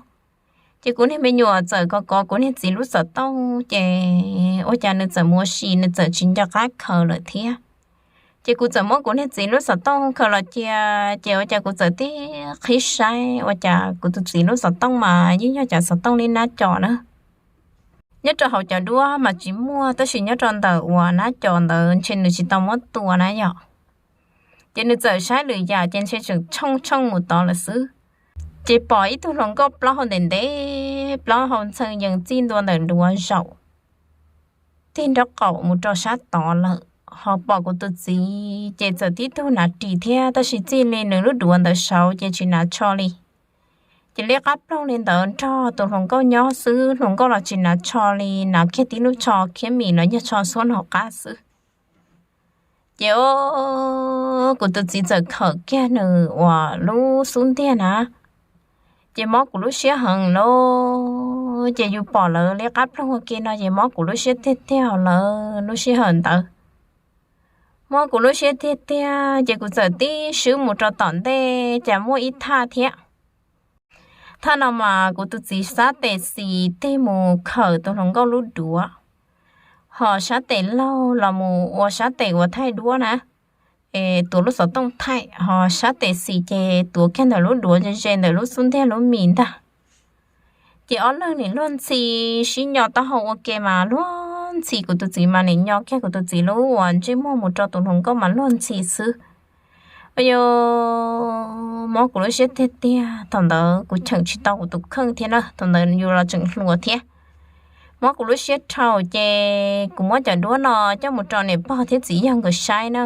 Ces kuv niag me nyuam txawm kov kov kuv niag txiv lub xov tooj, ces ua cas nws txawm mus ua si, nws txawm tsis nco qab khaws lawm thiab. Ces kuv txawm muab kuv niag txiv lub xov tooj khaws los cia, ces ua cas kuv txawm tib qhib saib, ua cas kuv tus txiv lub xov tooj mas yeej yog cov xov tooj li nab co na. Nyob rau hauv cov duab mas tsis muaj, tab sis nyob rau ntawm uas nab co ntawd ntshe nws tsis tau muab tua na yom. Ces nws txawm saib lwm yam ces ntshe tseem tshooj tshooj mus tod lawm xwb. Ces pom ib tug hluas nkauj plaub hau ntev ntev, plaub hau ntxhee yees txij ntua ntawm duav zaum tig nraub qaum mus rau sab tod lawm, ho pom kuv tus txiv ces txawm tib tug hnav ris thiab, tab sis txij li nws lub duav ntawd saud ces tsis hnav tsho li. Ces liab qab ploog li ntawd nrog tus hluas nkauj nyob xwb, hluas nkauj los tsis hnav tsho li, hnav kiag tib lub tsho khiab mis los yog tsho xuab hnav qab xwb. Ces o, kuv tus txiv txawm khawm kiag nws uas lub xub ntiag na, ces mob kuv lub siab heev lauj. Ces yus pom lawv liab qab ploog ua ke no ces mob kuv lub siab tiag tiag lawm lub sij hawm ntawd. Mob kuv lub siab tiag tiag ces kuv txawm tib swb mus rau tom ntej cas muaj ib thaj thiab. Thaj no mas kuv tus txiv sab tes xis tig mus khawm tus hluas nkauj lub duav, ho sab tes laug los mus ua sab tes uas thaij duab na, es tuav lub xov tooj thaij, ho sab tes xis ces tuav kiag ntawm lub duav ze ze ntawm lub xub ntiag lub mis ntag. Ces ob leeg nim luag ntxhi sib nyo taub hau ua ke mas luag ntxhi, kuv tus txiv mas nim nyo kiag kuv tus txiv lub uas ntsej muag mus rau tus hluas nkauj mas luag ntxhi xwb. Ayu, mob kuv lub siab tiag tiag, thaum ntawd kuv cheem tsis tau kuv tus kheej thiab na, thaum ntawd yus los tseem hluas thiab. Mob kuv lub siab dhau ces kuv muab cov duab no coj mus rau niam pog thiab txiv yawg nkawd saib na.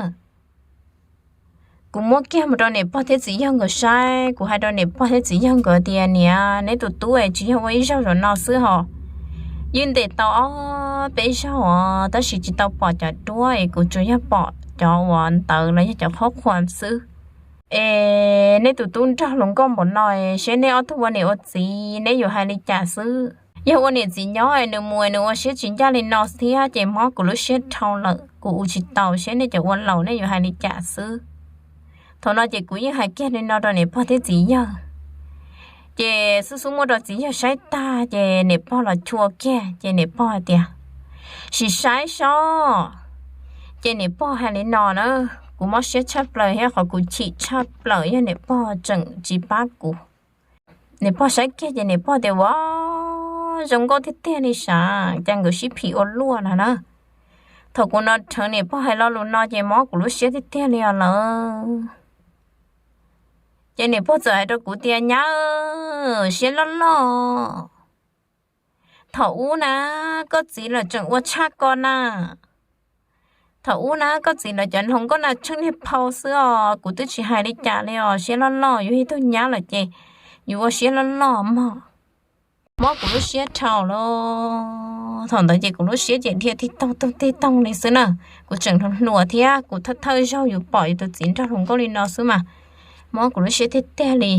Kuv muab kiag mus rau niam pog thiab txiv yawg nkawd saib, kuv hais rau niam pog thiab txiv yawg nkawd tias, niam, neb tus tub es tsis yog ua ib zaug zaum no xwb hos, yeej ntes tau ob peb zaug os, tab sis tsis tau pom cov duab es kuv tsuas yog pom cov uas ntawd los yog cov qhuab qhuas xwb. Es neb tus tub nrog hluas nkauj npaum no, seb neb ob tug ua niam ua txiv neb yuav hais li cas xwb? Yog ua niam txiv nyob es nws mus es nws ua siab tsis ncaj li no thiab ces mob kuv lub siab dhau lawm, kuv ua tsis tau, seb nej cov ua laus nej yuav hais li cas xwb. Thaum no ces kuv yeej hais kiag li no rau niam pog thiab txiv yawg. Ces xub xub muab rau txiv yawg saib tag ces niam pog los chua kiag ces niam pog hais tias, sim saib sob. Ces niam pog hais li no na, kuv mob siab tshaj plaws thiab qhov kuv chim tshaj plaws yog niam pog tseem tsis pab kuv. Niam pog saib kiag ces niam pog tias, ua, zoo nkauj tiag tiag li sav, cas nkawd sib phim ua luaj no na. Thaum kuv hnov niam pog hais lo lus no ces mob kuv lub siab tiag tiag li os lawm. Ces niam pog txawm hais rau kuv tias, nyab, siab loj loj, thaum ub na koj txiv lawv tseem ua tshaj ko na. Thaum ub na koj txiv lawv cov hluas nkauj na tsheej niag phau xwb os, kuv twb tsis hais li cas li os, siab loj loj, yus ib tug nyab lawm ces yus ua siab loj loj mog. Mob kuv lub siab dhau lawm. Thaum ntawd ces kuv lub siab ces dhia tig toog toog tig toog li xwb na. Kuv tseem hluas thiab kuv thawj thawj zaug yus pom yus tus txiv nrog hluas nkauj li no xwb mas mob kuv lub siab tiag tiag li.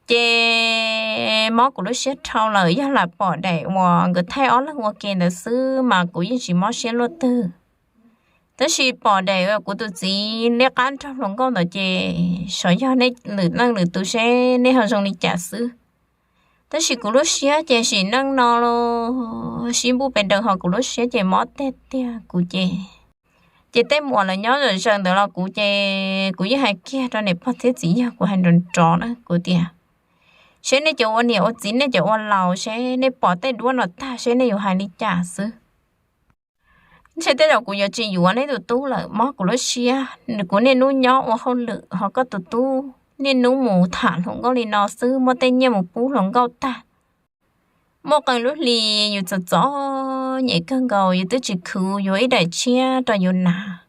Ces mob kuv lub siab dhau lawm, yog lam pom daim uas nkawd thaij ob leeg ua ke ntawd xwb mas kuv yeej tsis mob siab luaj twg. Tab sis pom daim kuv tus txiv liab qab nrog hluas nkauj ntawd ces xyov yog nej lwm leej lwm tus seb nej ho zoo li cas xwb. Tab sis kuv lub siab ces sim neej no sib npuj pes daws ho kuv lub siab ces mob tiag tiag kuv ces. Ces tej muam lawv nyob zom zaws ntawd los kuv ces kuv yeej hais kiag rau niam pog thiab txiv yawg, kuv hais nrov nrov na kuv tias, seb nej cov ua niam ua txiv nej cov ua laus seb nej pom tej duab no tag seb nej yuav hais li cas xwb. Ntshe tej zaum kuv yuav tsis yuav neb tus tub lawm, mob kuv lub siab. Kuv niaj hnub nyob ua hauj lwm ho koj tus tub niaj hnub mus tham hluas nkauj li no xwb, muaj tej nyiaj mus pub hluas nkauj tag. Muaj qee lub hli yus txom txom nyem kawg nkaus, yus twb tsis khuv yuav ib daim tshiab rau yus hnav.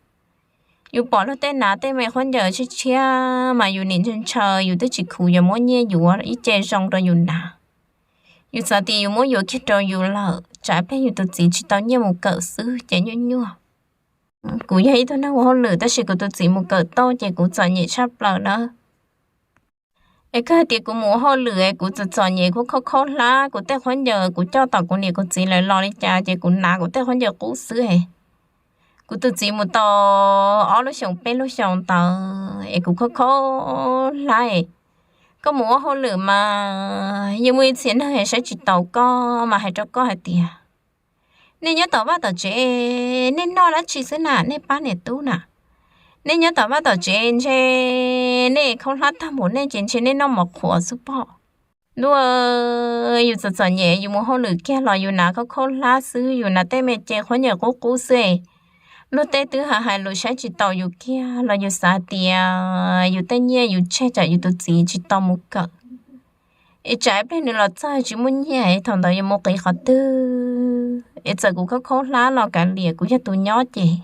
Yus pom luag tej hnav tej me khaub ncaws tshiab tshiab mas yus nim ntshaw ntshaw, yus twb tsis khuv yuav muab nyiaj yuav ib ce zoo rau yus hnav. Yus xav tias yus muab yuav kiag rau yus lawm, tsam pliag yus tus txiv tsis tau nyiaj mus kawm xwb ces nyuaj nyuaj. Kuv yog ib tug neeg ua hauj lwm tab sis kuv tus txiv mus kawm tau ces kuv txom nyem tshaj plaws na. Es kawg hais tias kuv mus ua hauj lwm es kuv txom txom nyem, kuv khaub khaub hlab, kuv tej khaub ncaws kuv coj tom kuv niam kuv txiv lawv los li cas ces kuv hnav kuv tej khaub ncaws qub xwb es. Kuv tus txiv mus tau ob lub xyoos peb lub xyoos ntawd es kuv khaub khaub hlab es, Koj mus ua hauj lwm mas yeej muaj ib txhia neeg saib tsis taus koj mas hais rau koj hais tias, nej nyob tom vaj tom tsev, nej noj dab tsi xwb na, nej pab niam tub na? Nej nyob tom vaj tom tsev ntshe nej khaub hlab tag npaum nej ces ntshe nej noj mov qhuav xwb pob. Ntuj, yus txom txom nyem yus mus hauj lwm kiag los yus hnav khaub khaub hlab xwb, yus hnav tej me ce qhuab nyem qub qub xwb. Luag tej twb hais hais lus saib tsis taus yus kiag los yus xav tias yus tej nyiaj yus tseg tsam yus tus txiv tsis tau mus kawm, es tsam ib pliag nws los txog tsis muaj nyiaj es thaum ntawd yuav mus qiv qhov twg. Es txawm kuv khaub khaub hlab los kav liam, kuv yog tus nyob ces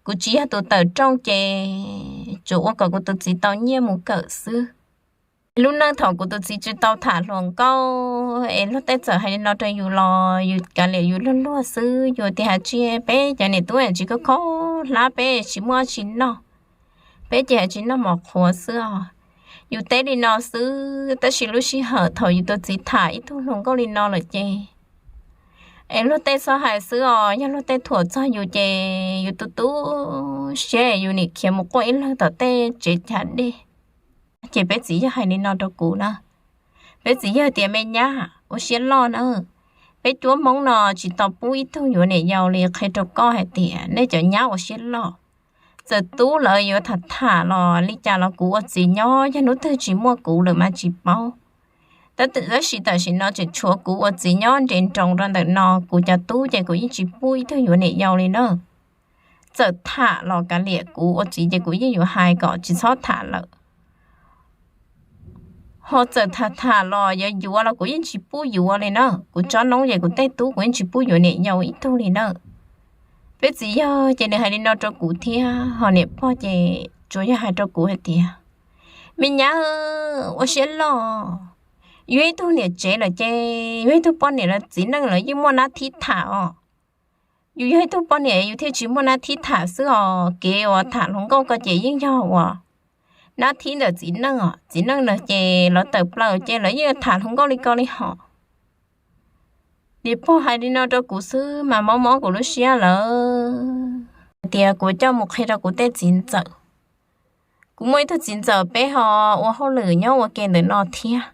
kuv tsis yog tus tawm rooj ces tsuas ua kom kuv tus txiv tau nyiaj mus kawm xwb. Lub neej thaum kuv tus txiv tsis tau tham hluas nkauj es luag tej txawm hais li no rau yus los yus kav liam yus luag luag xwb, yus tias hais tsis, peb cov niam tub tsis khaub khaub hlab, peb tsis muaj tsis noj, peb ces hais tsis noj mov qhuav xwb os. Yus teb li no xwb, tab sis lub sij hawm thaum yus tus txiv tham ib tug hluas nkauj li no lawm ces es luag tej txhob hais xwb os, yog luag tej thuam txog yus ces yus tu tu siab yus nim khiav mus quaj ib leeg tom tej tsev chav dej. Ces peb txiv yawg hais li no rau kuv na, peb txiv yawg tias, me nyab, ua siab loj na, peb cuab Hmoob no tsis tau pub ib tug yuav niam yau li, qhia rau koj hais tias nej cov nyab ua siab loj. Txawm tub lawv yuav tham tham los li cas los kuv ua txiv nyob, yog hnub twg tsis muaj kuv lawm mas tsis paub. Tab sis tam sim no tseem tshuav kuv ua txiv nyob nres nroos rau ntawm no, kuv cov tub ces kuv yeej tsis pub ib tug yuav niam yau li na. Txawm tham los kav liam, kuv ua txiv ces kuv yeej yuav hais kom tsis txhob tham lawm. Ho txawm tham tham los yuav yuav los kuv yeej tsis pub yuav li na. Kuv tsob noob ces kuv tej tub kuv yeej tsis pub yuav niam yau ib tug li na. Peb txiv yawg ces nws hais li no rau kuv thiab, ho niam pog ces tsuas yog hais rau kuv hais tias, me nyab, ua siab loj, yus yog ib tug niam tsev lawm ces yus yog ib tug poj niam lawm, txiv neej lawv yeej muaj nab thib tham os. Yus yog ib tug poj niam yus thiaj tsis muaj nab thib tham xwb os, kev uas tham hluas nkauj ko ces yeej yog uas nab thib ntawm txiv neej os. Txiv neej lawm ces lawv tawm plaws ces lawv yeej tham hluas nkauj li ko li hos. Niam pog hais li no rau kuv xwb mas mob mob kuv lub siab lawm, hais tias kuv coj mus qhia rau kuv tej txiv ntxawm. Kuv muaj ib tug txiv ntxawm peb ho ua hauj lwm nyob ua ke ntawm no thiab.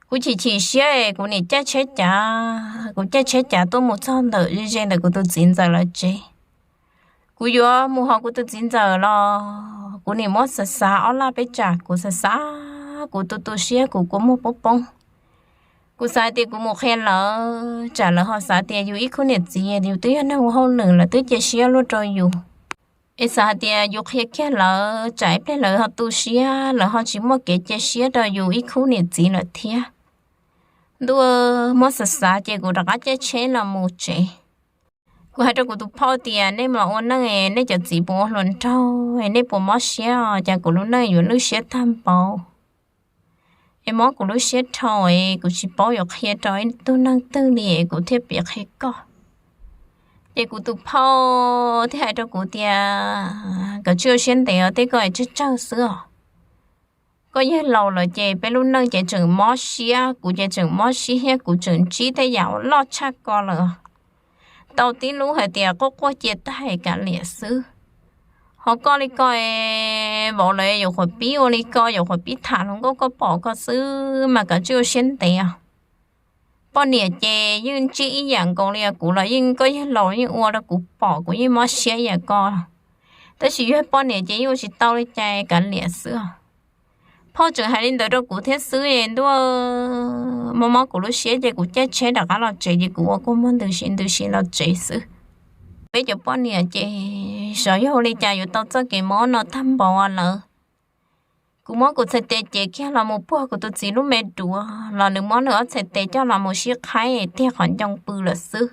Kuv chim chim siab es kuv nim caij tsheb cav, kuv caij tsheb cav tuaj mus txog ntawm ze ze ntawm kuv tus txiv ntxawm lawv tsev. Kuv yuav mus hauv kuv tus txiv ntxawm los kuv nim muab xav xav ob laj peb tsam, kuv xav xav kuv tu tu siab, kuv kua muag poob poob. Kuv xav tias kuv mus qhia lawv tsam lawv ho xav tias yus ib khub niam txiv yus twb yog neeg ua hauj lwm lawv twb cia siab luaj rau yus. Es xav hais tias yus qhia kiag lawv tsam ib pliag lawv ho tu siab, lawv ho tsis muaj kev cia siab rau yus ib khub niam txiv lawm thiab. Ntuj, muab xav xav ces kuv rov qab caij tsheb los mus tsev. Kuv hais rau kuv tus phauj tias nej los ua neej, nej cov txiv puas ua hluas nraug, nej puas mob siab, cas kuv lub neej yuav lwj siab tag npaum, es mob kuv lub siab dhau, es kuv tsis paub yuav qhia rau ib tug neeg twg li, kuv thiaj piav qhia koj. Ces kuv tus phauj thiaj hais rau kuv tias, koj tsis ua siab ntev os, tej koj es tsawg tsawg xwb os. Koj yawg laus lawm ces peb lub neej ces tseem mob siab, kuv ces tseem mob siab thiab, kuv tseem ntsib tej yam uas loj tshaj ko lawm. Tau tib lub hais tias quaj quaj cia tag kav liam xwb. Ho koj li koj, vauv lawv yuav qhuav pib ua li koj, yuav qhuav pib tham hluas nkauj, koj pom koj xwb mas koj tsis ua siab ntev os. Poj niam ces yeej ntsib ib yam nkaus li os, kuv los yeej, koj yawg laus yeej ua rau kuv pom, kuv yeej mob siab ib yam koj. Tab sis yog poj niam ces yeej ua tsis tau li cas, kav liam xwb os. Phauj tseem hais li ntawd rau kuv thiab xwb, ntuj, mob mob kuv lub siab ces kuv caij tsheb rov qab los tsev, ces kuv ua kua muag ntws si ntws si los tsev xwb. Peb cov poj niam ces xyov yog ua li cas yuav tau txoj kev mob no tag npaum lawm. Kuv muab kuv txhais tes cev kiag los mus puag kuv tus txiv lub me duav los nws muab nws ob txhais tes coj los mus sib qhaib tiag qhov ncoo pw lawm xwb.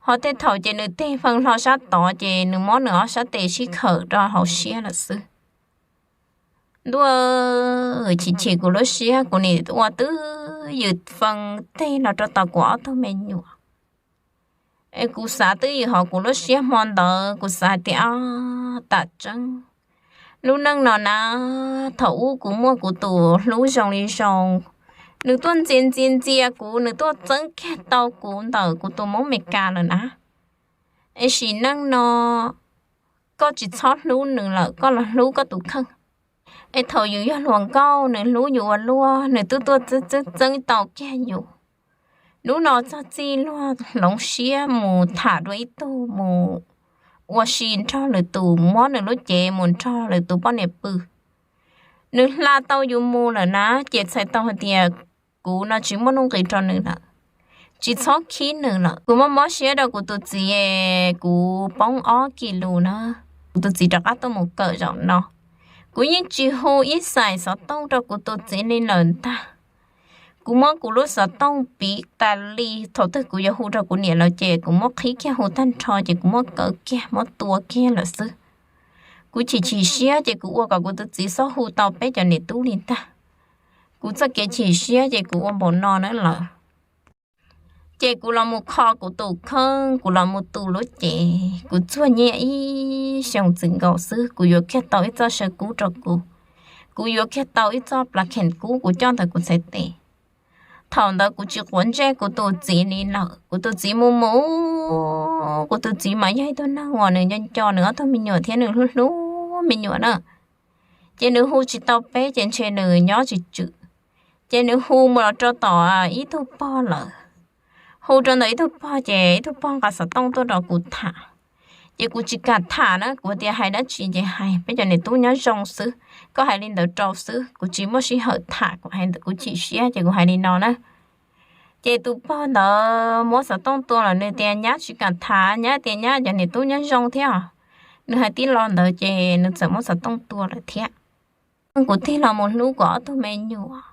Ho tej thaum ces nws tig fee hlo sab tod ces nws muab nws ob sab tes sib khawm rau hauv siab lawm xwb. Ntuj, chim chim kuv lub siab, kuv nim ua twj ywm fee tig los rau tom kuv ob tug me nyuam. Es kuv xav twj ywm hauv kuv lub siab hmo ntawd, kuv xav hais tias, o, tam tseeb lub neej no na, thaum ub kuv muaj kuv tus hlub zoo li zoo, nws tuaj ntxias ntxias ntxias kuv, nws tuaj txeeb kiag tau kuv ntawm kuv tus Hmoob Meskas lawm na. Es sim neej no koj tsis txhob hlub nws lawm, koj los hlub koj tus kheej. Es thaum yus yog hluas nkauj nws hlub yus ua luaj, nws twb tuaj txeeb tau kiag yus. Hnub no txog txij luag hloov siab mus tham dua ib tug, mus ua si nrog lwm tus, muab nws lub cev mus nrog lwm tus poj niam pw. Nws hla tau yus mus lawm na, ces txhais tau hais tias kuv no tsis muaj nuj nqis rau nws lawm, tsis txhob khib nws lawm. Kuv muaj mob siab rau kuv tus txiv, kuv poob ob kis lus na. Kuv tus txiv rov qab tuaj mus kawm zaum no, kuv yeej tsis hu ib xais xov tooj rau kuv tus txiv li lawm ntag. Kuv muab kuv lub xov tooj piv tas li, thaum twg kuv yuav hu rau kuv niam lawm ces kuv muab qhib kiag hu tag nrho ces kuv muab kaw kiag muab tua kiag lawm xwb. Kuv chim chim siab ces kuv ua kom kuv tus txiv txhob hu tau peb cov niam tub li ntag. Kuv txoj kev chim siab ces kuv ua npaum no na lawm. Ces kuv los mus kho kuv tus kheej, kuv los mus tu lub cev, kuv txuag nyiaj ib xyoos txwm nkaus xwb kuv yuav kiag tau ib txoj saw kub rau kuv. Kuv yuav kiag tau ib txoj plas kheem kub kuv coj ntawm kuv txhais tes. Thaum ntawd kuv tsis quav ntsej kuv tus txiv li lawm, kuv tus txiv mus mus, kuv tus txiv mas yog ib tug neeg uas nws nco nco nws ob tug me nyuam thiab nws hlub hlub me nyuam na. Ces nws hu tsis tau peb ces ntshe nws nyob tsis tswm, ces nws hu mus los rau tom ib tug pog lawm. Hu rau ntawm ib tug pog ces ib tug pog nqa xov tooj tuaj rau kuv tham. Ces kuv tsis kam tham na, kuv tias hais dab tsi ces hais, peb cov niam tub nyob zoo xwb, koj hais li ntawd rau xwb, kuv tsis muaj sij hawm tham, kuv chim siab ces kuv hais li no na. Ces tus pog ntawd muab xov tooj tua los nws tias nyab tsis kam tham, nyab tias nyab cov niam tub nyob zoo thiab. Nws hais tib lo ntawd ces nws txawm muab xov tooj tua lawm thiab. Kuv tig los mus hlub kuv ob tug me nyuam,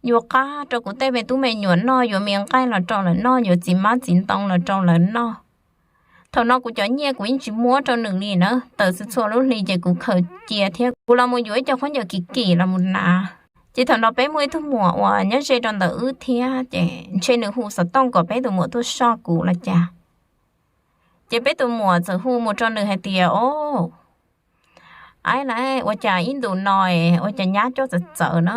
yuav qab rau kuv tej me tub me nyuam noj, yuav me nqaij los rau lawv noj, yuav txiv hmab txiv ntoo los rau lawv noj. Thaum no kuv cov nyiaj kuv yeej tsis muab rau nws li na, tawm txhua txhua lub hli ces kuv khaws cia thiab kuv los mus yuav ib co khaub ncaws kim kim los mus hnav. Ces thaum no peb muaj ib tug muam uas nyob ze rau ntawm wb thiab, ces ntshe nws hu xov tooj kom peb tus muam tuaj soj kuv los cas. Ces peb tus muam txawm hu mus rau nws hais tias, o, aib las, ua cas ib ntus no ua cas nyab coj txawv txawv na.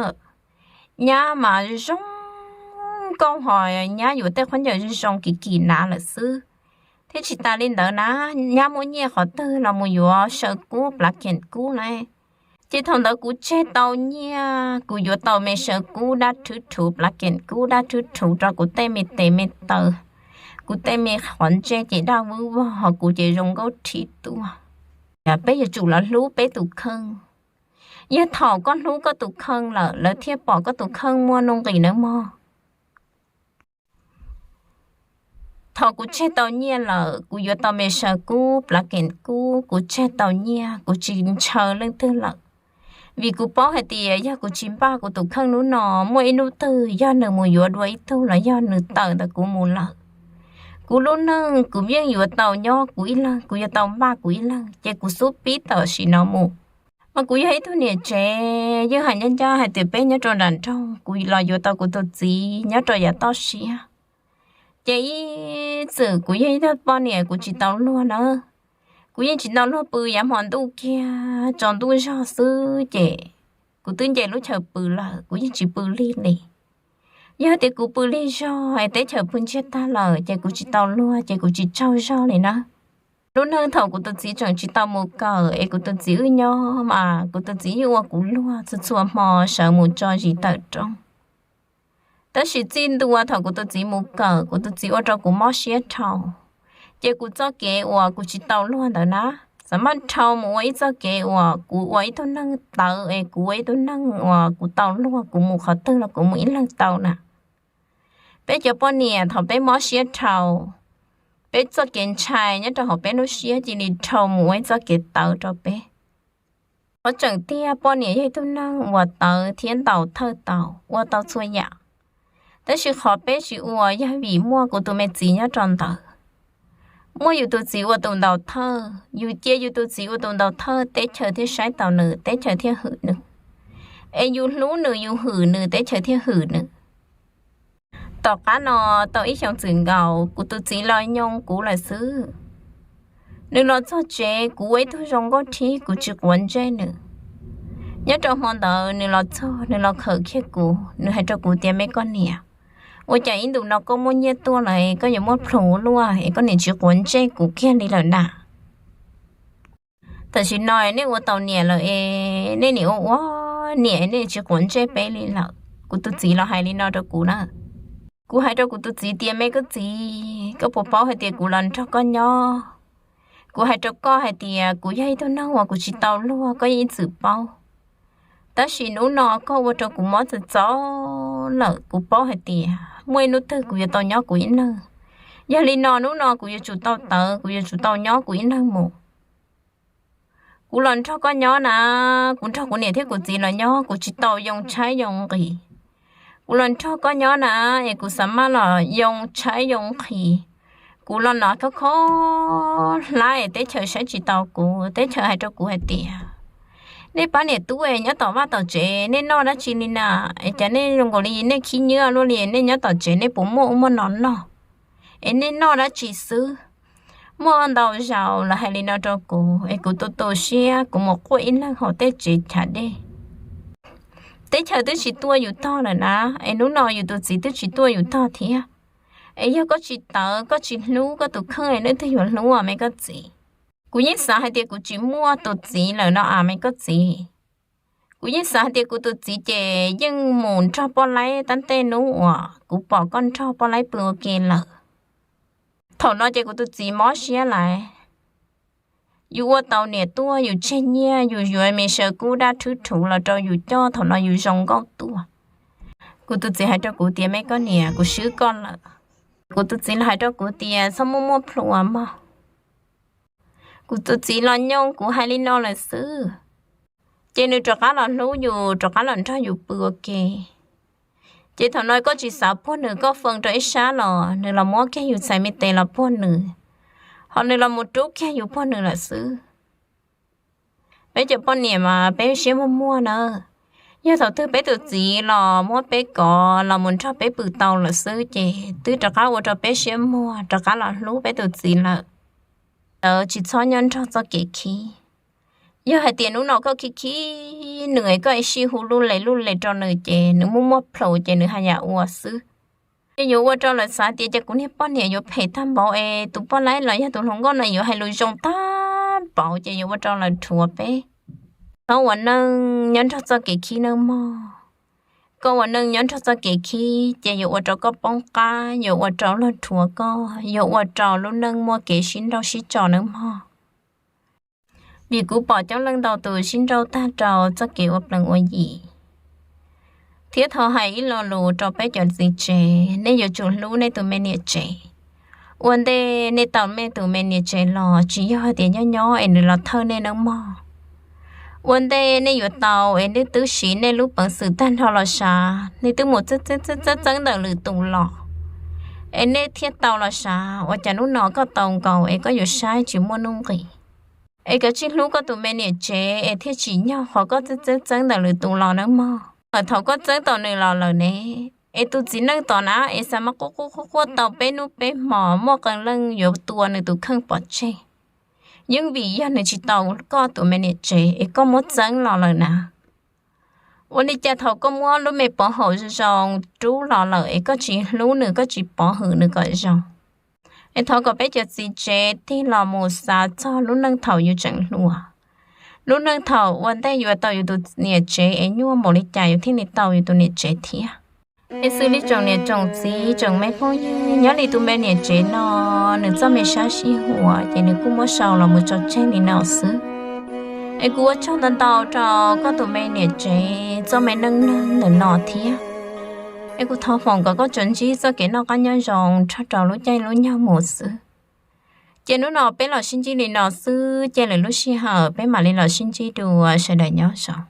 Nyab mas zoo nkauj ho nyab yuav tej khaub ncaws zoo zoo kim kim hnav lawm xwb. Thiab tsis tas li ntawd na, nyab muaj nyiaj qhov twg los mus yuav saw kub plav keem kub lauj. Ces thaum ntawd kuv tseg tau nyiaj, kuv yuav tau me saw kub dab rhwv rhuv, plav keem kub dab rhwv rhuv rau kuv tej me tes me taw. Kuv tej me qhov ntsej ces daj vwb vog ho kuv ces zoo nkauj rhib tuaj. Peb yuav tsum los hlub peb tus kheej. Yog thaum koj hlub koj tus kheej lawm, lawv thiaj pom koj tus kheej muaj nuj nqis nawb mog. Thaum kuv tseg tau nyiaj lawm, kuv yuav tau me saw kub, plav keem kub, kuv tseg tau nyiaj, kuv tsis ntshaw leej twg lawm. Vim kuv paub hais tias yog kuv tsis npaj kuv tus kheej hnub no, muaj ib hnub twg yog nws mus yuav dua ib tug los yog nws tawm ntawm kuv mus lawm, kuv lub neej kuv yeej yuav tau nyob kuv ib leeg, kuv yuav tau npaj kuv ib leeg, ces kuv xub pib tam sim no mus. Mas kuv yog ib tug niam tsev, yeej hais ncaj ncaj hais tias peb nyob rau nram nroog, kuv los yuav tau kuv tus txiv nyob rau yav toj siab. Ces ib txwm kuv yog ib tug poj niam kuv tsis tau luag na, kuv yeej tsis tau luag pw yav hmo ntuj kiag, tsaus ntuj zog xwb ces kuv twb nce lub chaw pw lawm, kuv yeej tsis pw lig li. Yog tias kuv pw lig zog es teb chaws pw ntsiag tag lawm ces kuv tsis tau luag ces kuv tsis tsaug zog li na. Lub neej thaum kuv tus txiv tseem tsis tau mus kawm es kuv tus txiv wb nyob mas kuv tus txiv yeej ua kuv luag txhua txhua hmo sawv mus tso zis tawm rooj. Tab sis txij ntua thaum kuv tus txiv mus kawm, kuv tus txiv ua rau kuv mob siab dhau. Ces kuv txoj kev uas kuv tsis tau luag ntawd na, xam maj dhau mus ua ib txoj kev uas kuv ua ib tug neeg tawv es kuv ua ib tug neeg uas kuv tau luag, kuv mus qhov twg los kuv mus ib leeg tau na. Peb cov poj niam thaum peb mob siab dhau, peb txoj kev ntshai nyob rau hauv peb lub siab cia li dhau mus ua ib txoj kev tawv rau peb. Qhov tseem tiag poj niam yog ib tug neeg uas tawv thiab ntaus thawj tau, ua tau txhua yam. Tab sis qhov peb tsis ua yog vim muaj kuv tus me txiv nyob rau ntawd. Muaj yus tus txiv ua tus ntaus thawj, yus cia yus tus txiv ua tus ntaus thawj, teb chaws thiaj saib taus nws, teb chaws thiaj hwm nws. Es yus hlub nws, yus hwm nws, teb chaws thiaj hwm nws. Tom qab no tau ib xyoos txwm nkaus, kuv tus txiv los nyoo kuv lawm xwb. Nws los txog tsev, kuv ua ib tug zoo nkauj rhib, kuv tsis quav ntsej nws. Nyob rau hmo ntawd nws los txog, nws los khawm kiag kuv, nws hais rau kuv tias, me koj niam, ua cas ib ntus no koj muaj nyiaj tuaj lawm, koj yuav muaj plhus luaj es koj niam tsis quav ntsej kuv kiag li lawm na? Tam sim no nej ua tau niam lawm es nej nim ua ua niam es nej tsis quav ntsej peb li lawm. Kuv tus txiv los hais li no rau kuv na. Kuv hais rau kuv tus txiv tias, me koj txiv, koj puas paub hais tias kuv los nrog koj nyob? Kuv hais rau koj hais tias kuv yog ib tug neeg uas kuv tsis tau luag, koj yeej ib txwm paub. Tab sis hnub no koj ua rau kuv mob txaus txaus lawm, kuv paub hais tias muaj ib hnub twg kuv yuav tau nyob kuv ib leeg. Yog li no hnub no kuv yuav tsum tau tawv, kuv yuav tsum tau nyob kuv ib leeg mus. Kuv los nrog koj nyob na, kuv nrog kuv niam thiab kuv txiv los nyob, kuv tsis tau yoo tshaib yoo nqhis. Kuv los nrog koj nyob na, es kuv xav maj los yoo tshaib yoo nqhis. Kuv los no kho kho hlab es teb chaws saib tsis tau kuv, teb chaws hais rau kuv hais tias, nej pab niam tub es nyob tom vaj tom tsev nej noj dab tsi li na? Es cas nej zoo nkaus li nej khib nyiab luaj li, nej nyob tom tsev nej puas muaj ub muaj no noj? Es nej noj dab tsi xwb? Muaj ntau zaus lawv hais li no rau kuv es kuv tu tu siab, kuv mus quaj ib leeg hauv tej tsev chav dej. Teb chaws twb tsis tuaj yus tog lawm na, es hnub no yus tus txiv twb tsis tuaj yus tog thiab. Es yog koj tsis tawv, koj tsis hlub koj tus kheej, leej twg yuav hlub os me koj txiv? Kuv yeej xav hais tias kuv tsis muaj tus txiv lawm no as me koj txiv. Kuv yeej xav hais tias kuv tus txiv ces yeej mus nrog poj laib tab tej hnub uas kuv pom koj nrog poj laib pw ua ke lawm. Thaum no ces kuv tus txiv mob siab lawm. Yus ua tau niam tuaj yus tseg nyiaj, yus yuav me sawv kub dab thwb rhuv los rau yus coj, thaum no yus zoo nkauj tuaj. Kuv tus txiv hais rau kuv tias, me koj niam, kuv swb koj lawm. Kuv tus txiv los hais rau kuv tias, txhob muaj muaj plhus mog. Kuv tus txiv los nyooj kuv hais li no lawm xwb, ces nws rov qab los hlub yus, rov qab los nrog yus pw ua ke. Ces thaum no koj tsis xav puag nws, koj fee rau ib sab los nws los muab kiag yus txhais me tes los puag nws, ho nws los mus rub kiag yus puag nws lawm xwb. Peb cov poj niam mas peb siab muag muag na. Yog thaum twg peb tus txiv los muab peb kov los mus nrog peb pw tau lawm xwb ces twb rov qab ua rau peb siab muag, rov qab los hlub peb tus txiv lawm. Txawm tsis txhob nyob nrog txoj kev khib. Yog hais tias hnub no koj khib khib nws, koj ib sij hu lub le lub le rau nws ces nws muaj muaj plhus ces nws haj yam ua xwb. Ces yuav ua rau lawv xav tias cas kuv niag poj niam yuav phem tag npaum es tus poj laib los yog tus hluas nkauj no yuav hais lus zoo tag npaum, ces yuav ua rau lawv rhuav peb. Txhob ua neej nyob nrog txoj kev khib nawb mog. Koj ua neej nyob nrog txoj kev khib ces yuav ua rau koj poob qab, yuav ua rau luag rhuav koj, yuav ua rau lub neej muaj kev sib nrauj sib tso nawb mog. Vim kuv pom coob leej ntau tus sib nrauj tag rau txoj kev ua plees ua yim. Thiab thov hais ib lo lus rau peb cov txiv tsev, nej yuav tsum hlub nej tus me niam tsev. Ua ntej nej tau nej tus me niam tsev los tsis yog hais tias nyob nyob es nws los thawj nej nawb mog. Ua ntej nej yuav tau es nej twb siv nej lub peev xwm tag nrho los sav, nej twb mus txeeb txeeb txeeb txeeb ntawm lwm tus los, es nej thiaj tau los sav. Ua cas hnub no koj tau nkaus es koj yuav saib tsis muaj nuj nqis? Es koj tsis hlub koj tus me niam tsev es thiaj tsim nyog qhov koj txeeb txeeb txeeb ntawm lwm tus los nawb mog. Lawm thaum koj txeeb tau nws los lawm ne, es tus txiv neej tom na es xav mas quaj quaj quaj quaj tau peb hnub peb hmo, muaj qee leej yuav tua nws tus kheej pov tseg, yeej vim yog nws tsis tau koj tus me niam tsev es koj muab txeeb los lawm na. Ua li cas thaum koj muab lub me pov haum zoo zoo rub los lawm es koj tsis hlub nws, koj tsis pov hwm nws kom zoo? Es thov kom peb cov txiv tsev tig los mus xav txog lub neej thaum yus tseem hluas, lub neej thaum ua ntej yuav tau yus tus niam tsev es nyuaj npaum li cas yus thiaj li tau yus tus niam tsev thiab. Es xws li tsoom niam tsoom txiv tsoom me phooj ywg, nyob li tus me niam tsev no, nws txoj me sab sij huam ces nws kuj muab sau los mus tso tseg li no xwb. Es kuv ua tsaug ntau ntau rau koj tus me niam tsev txoj me neej neeg ntawm no thiab. Es kuv thov foom kom koj tsuas ntsib txoj kev noj qab nyob zoo nrog rau lub caij lub nyoog mus xwb. Ces hnub no peb los sib ntsib li no xwb, ces lwm lub sij hawm peb mam li los sib ntsib dua, sawv daws nyob zoo.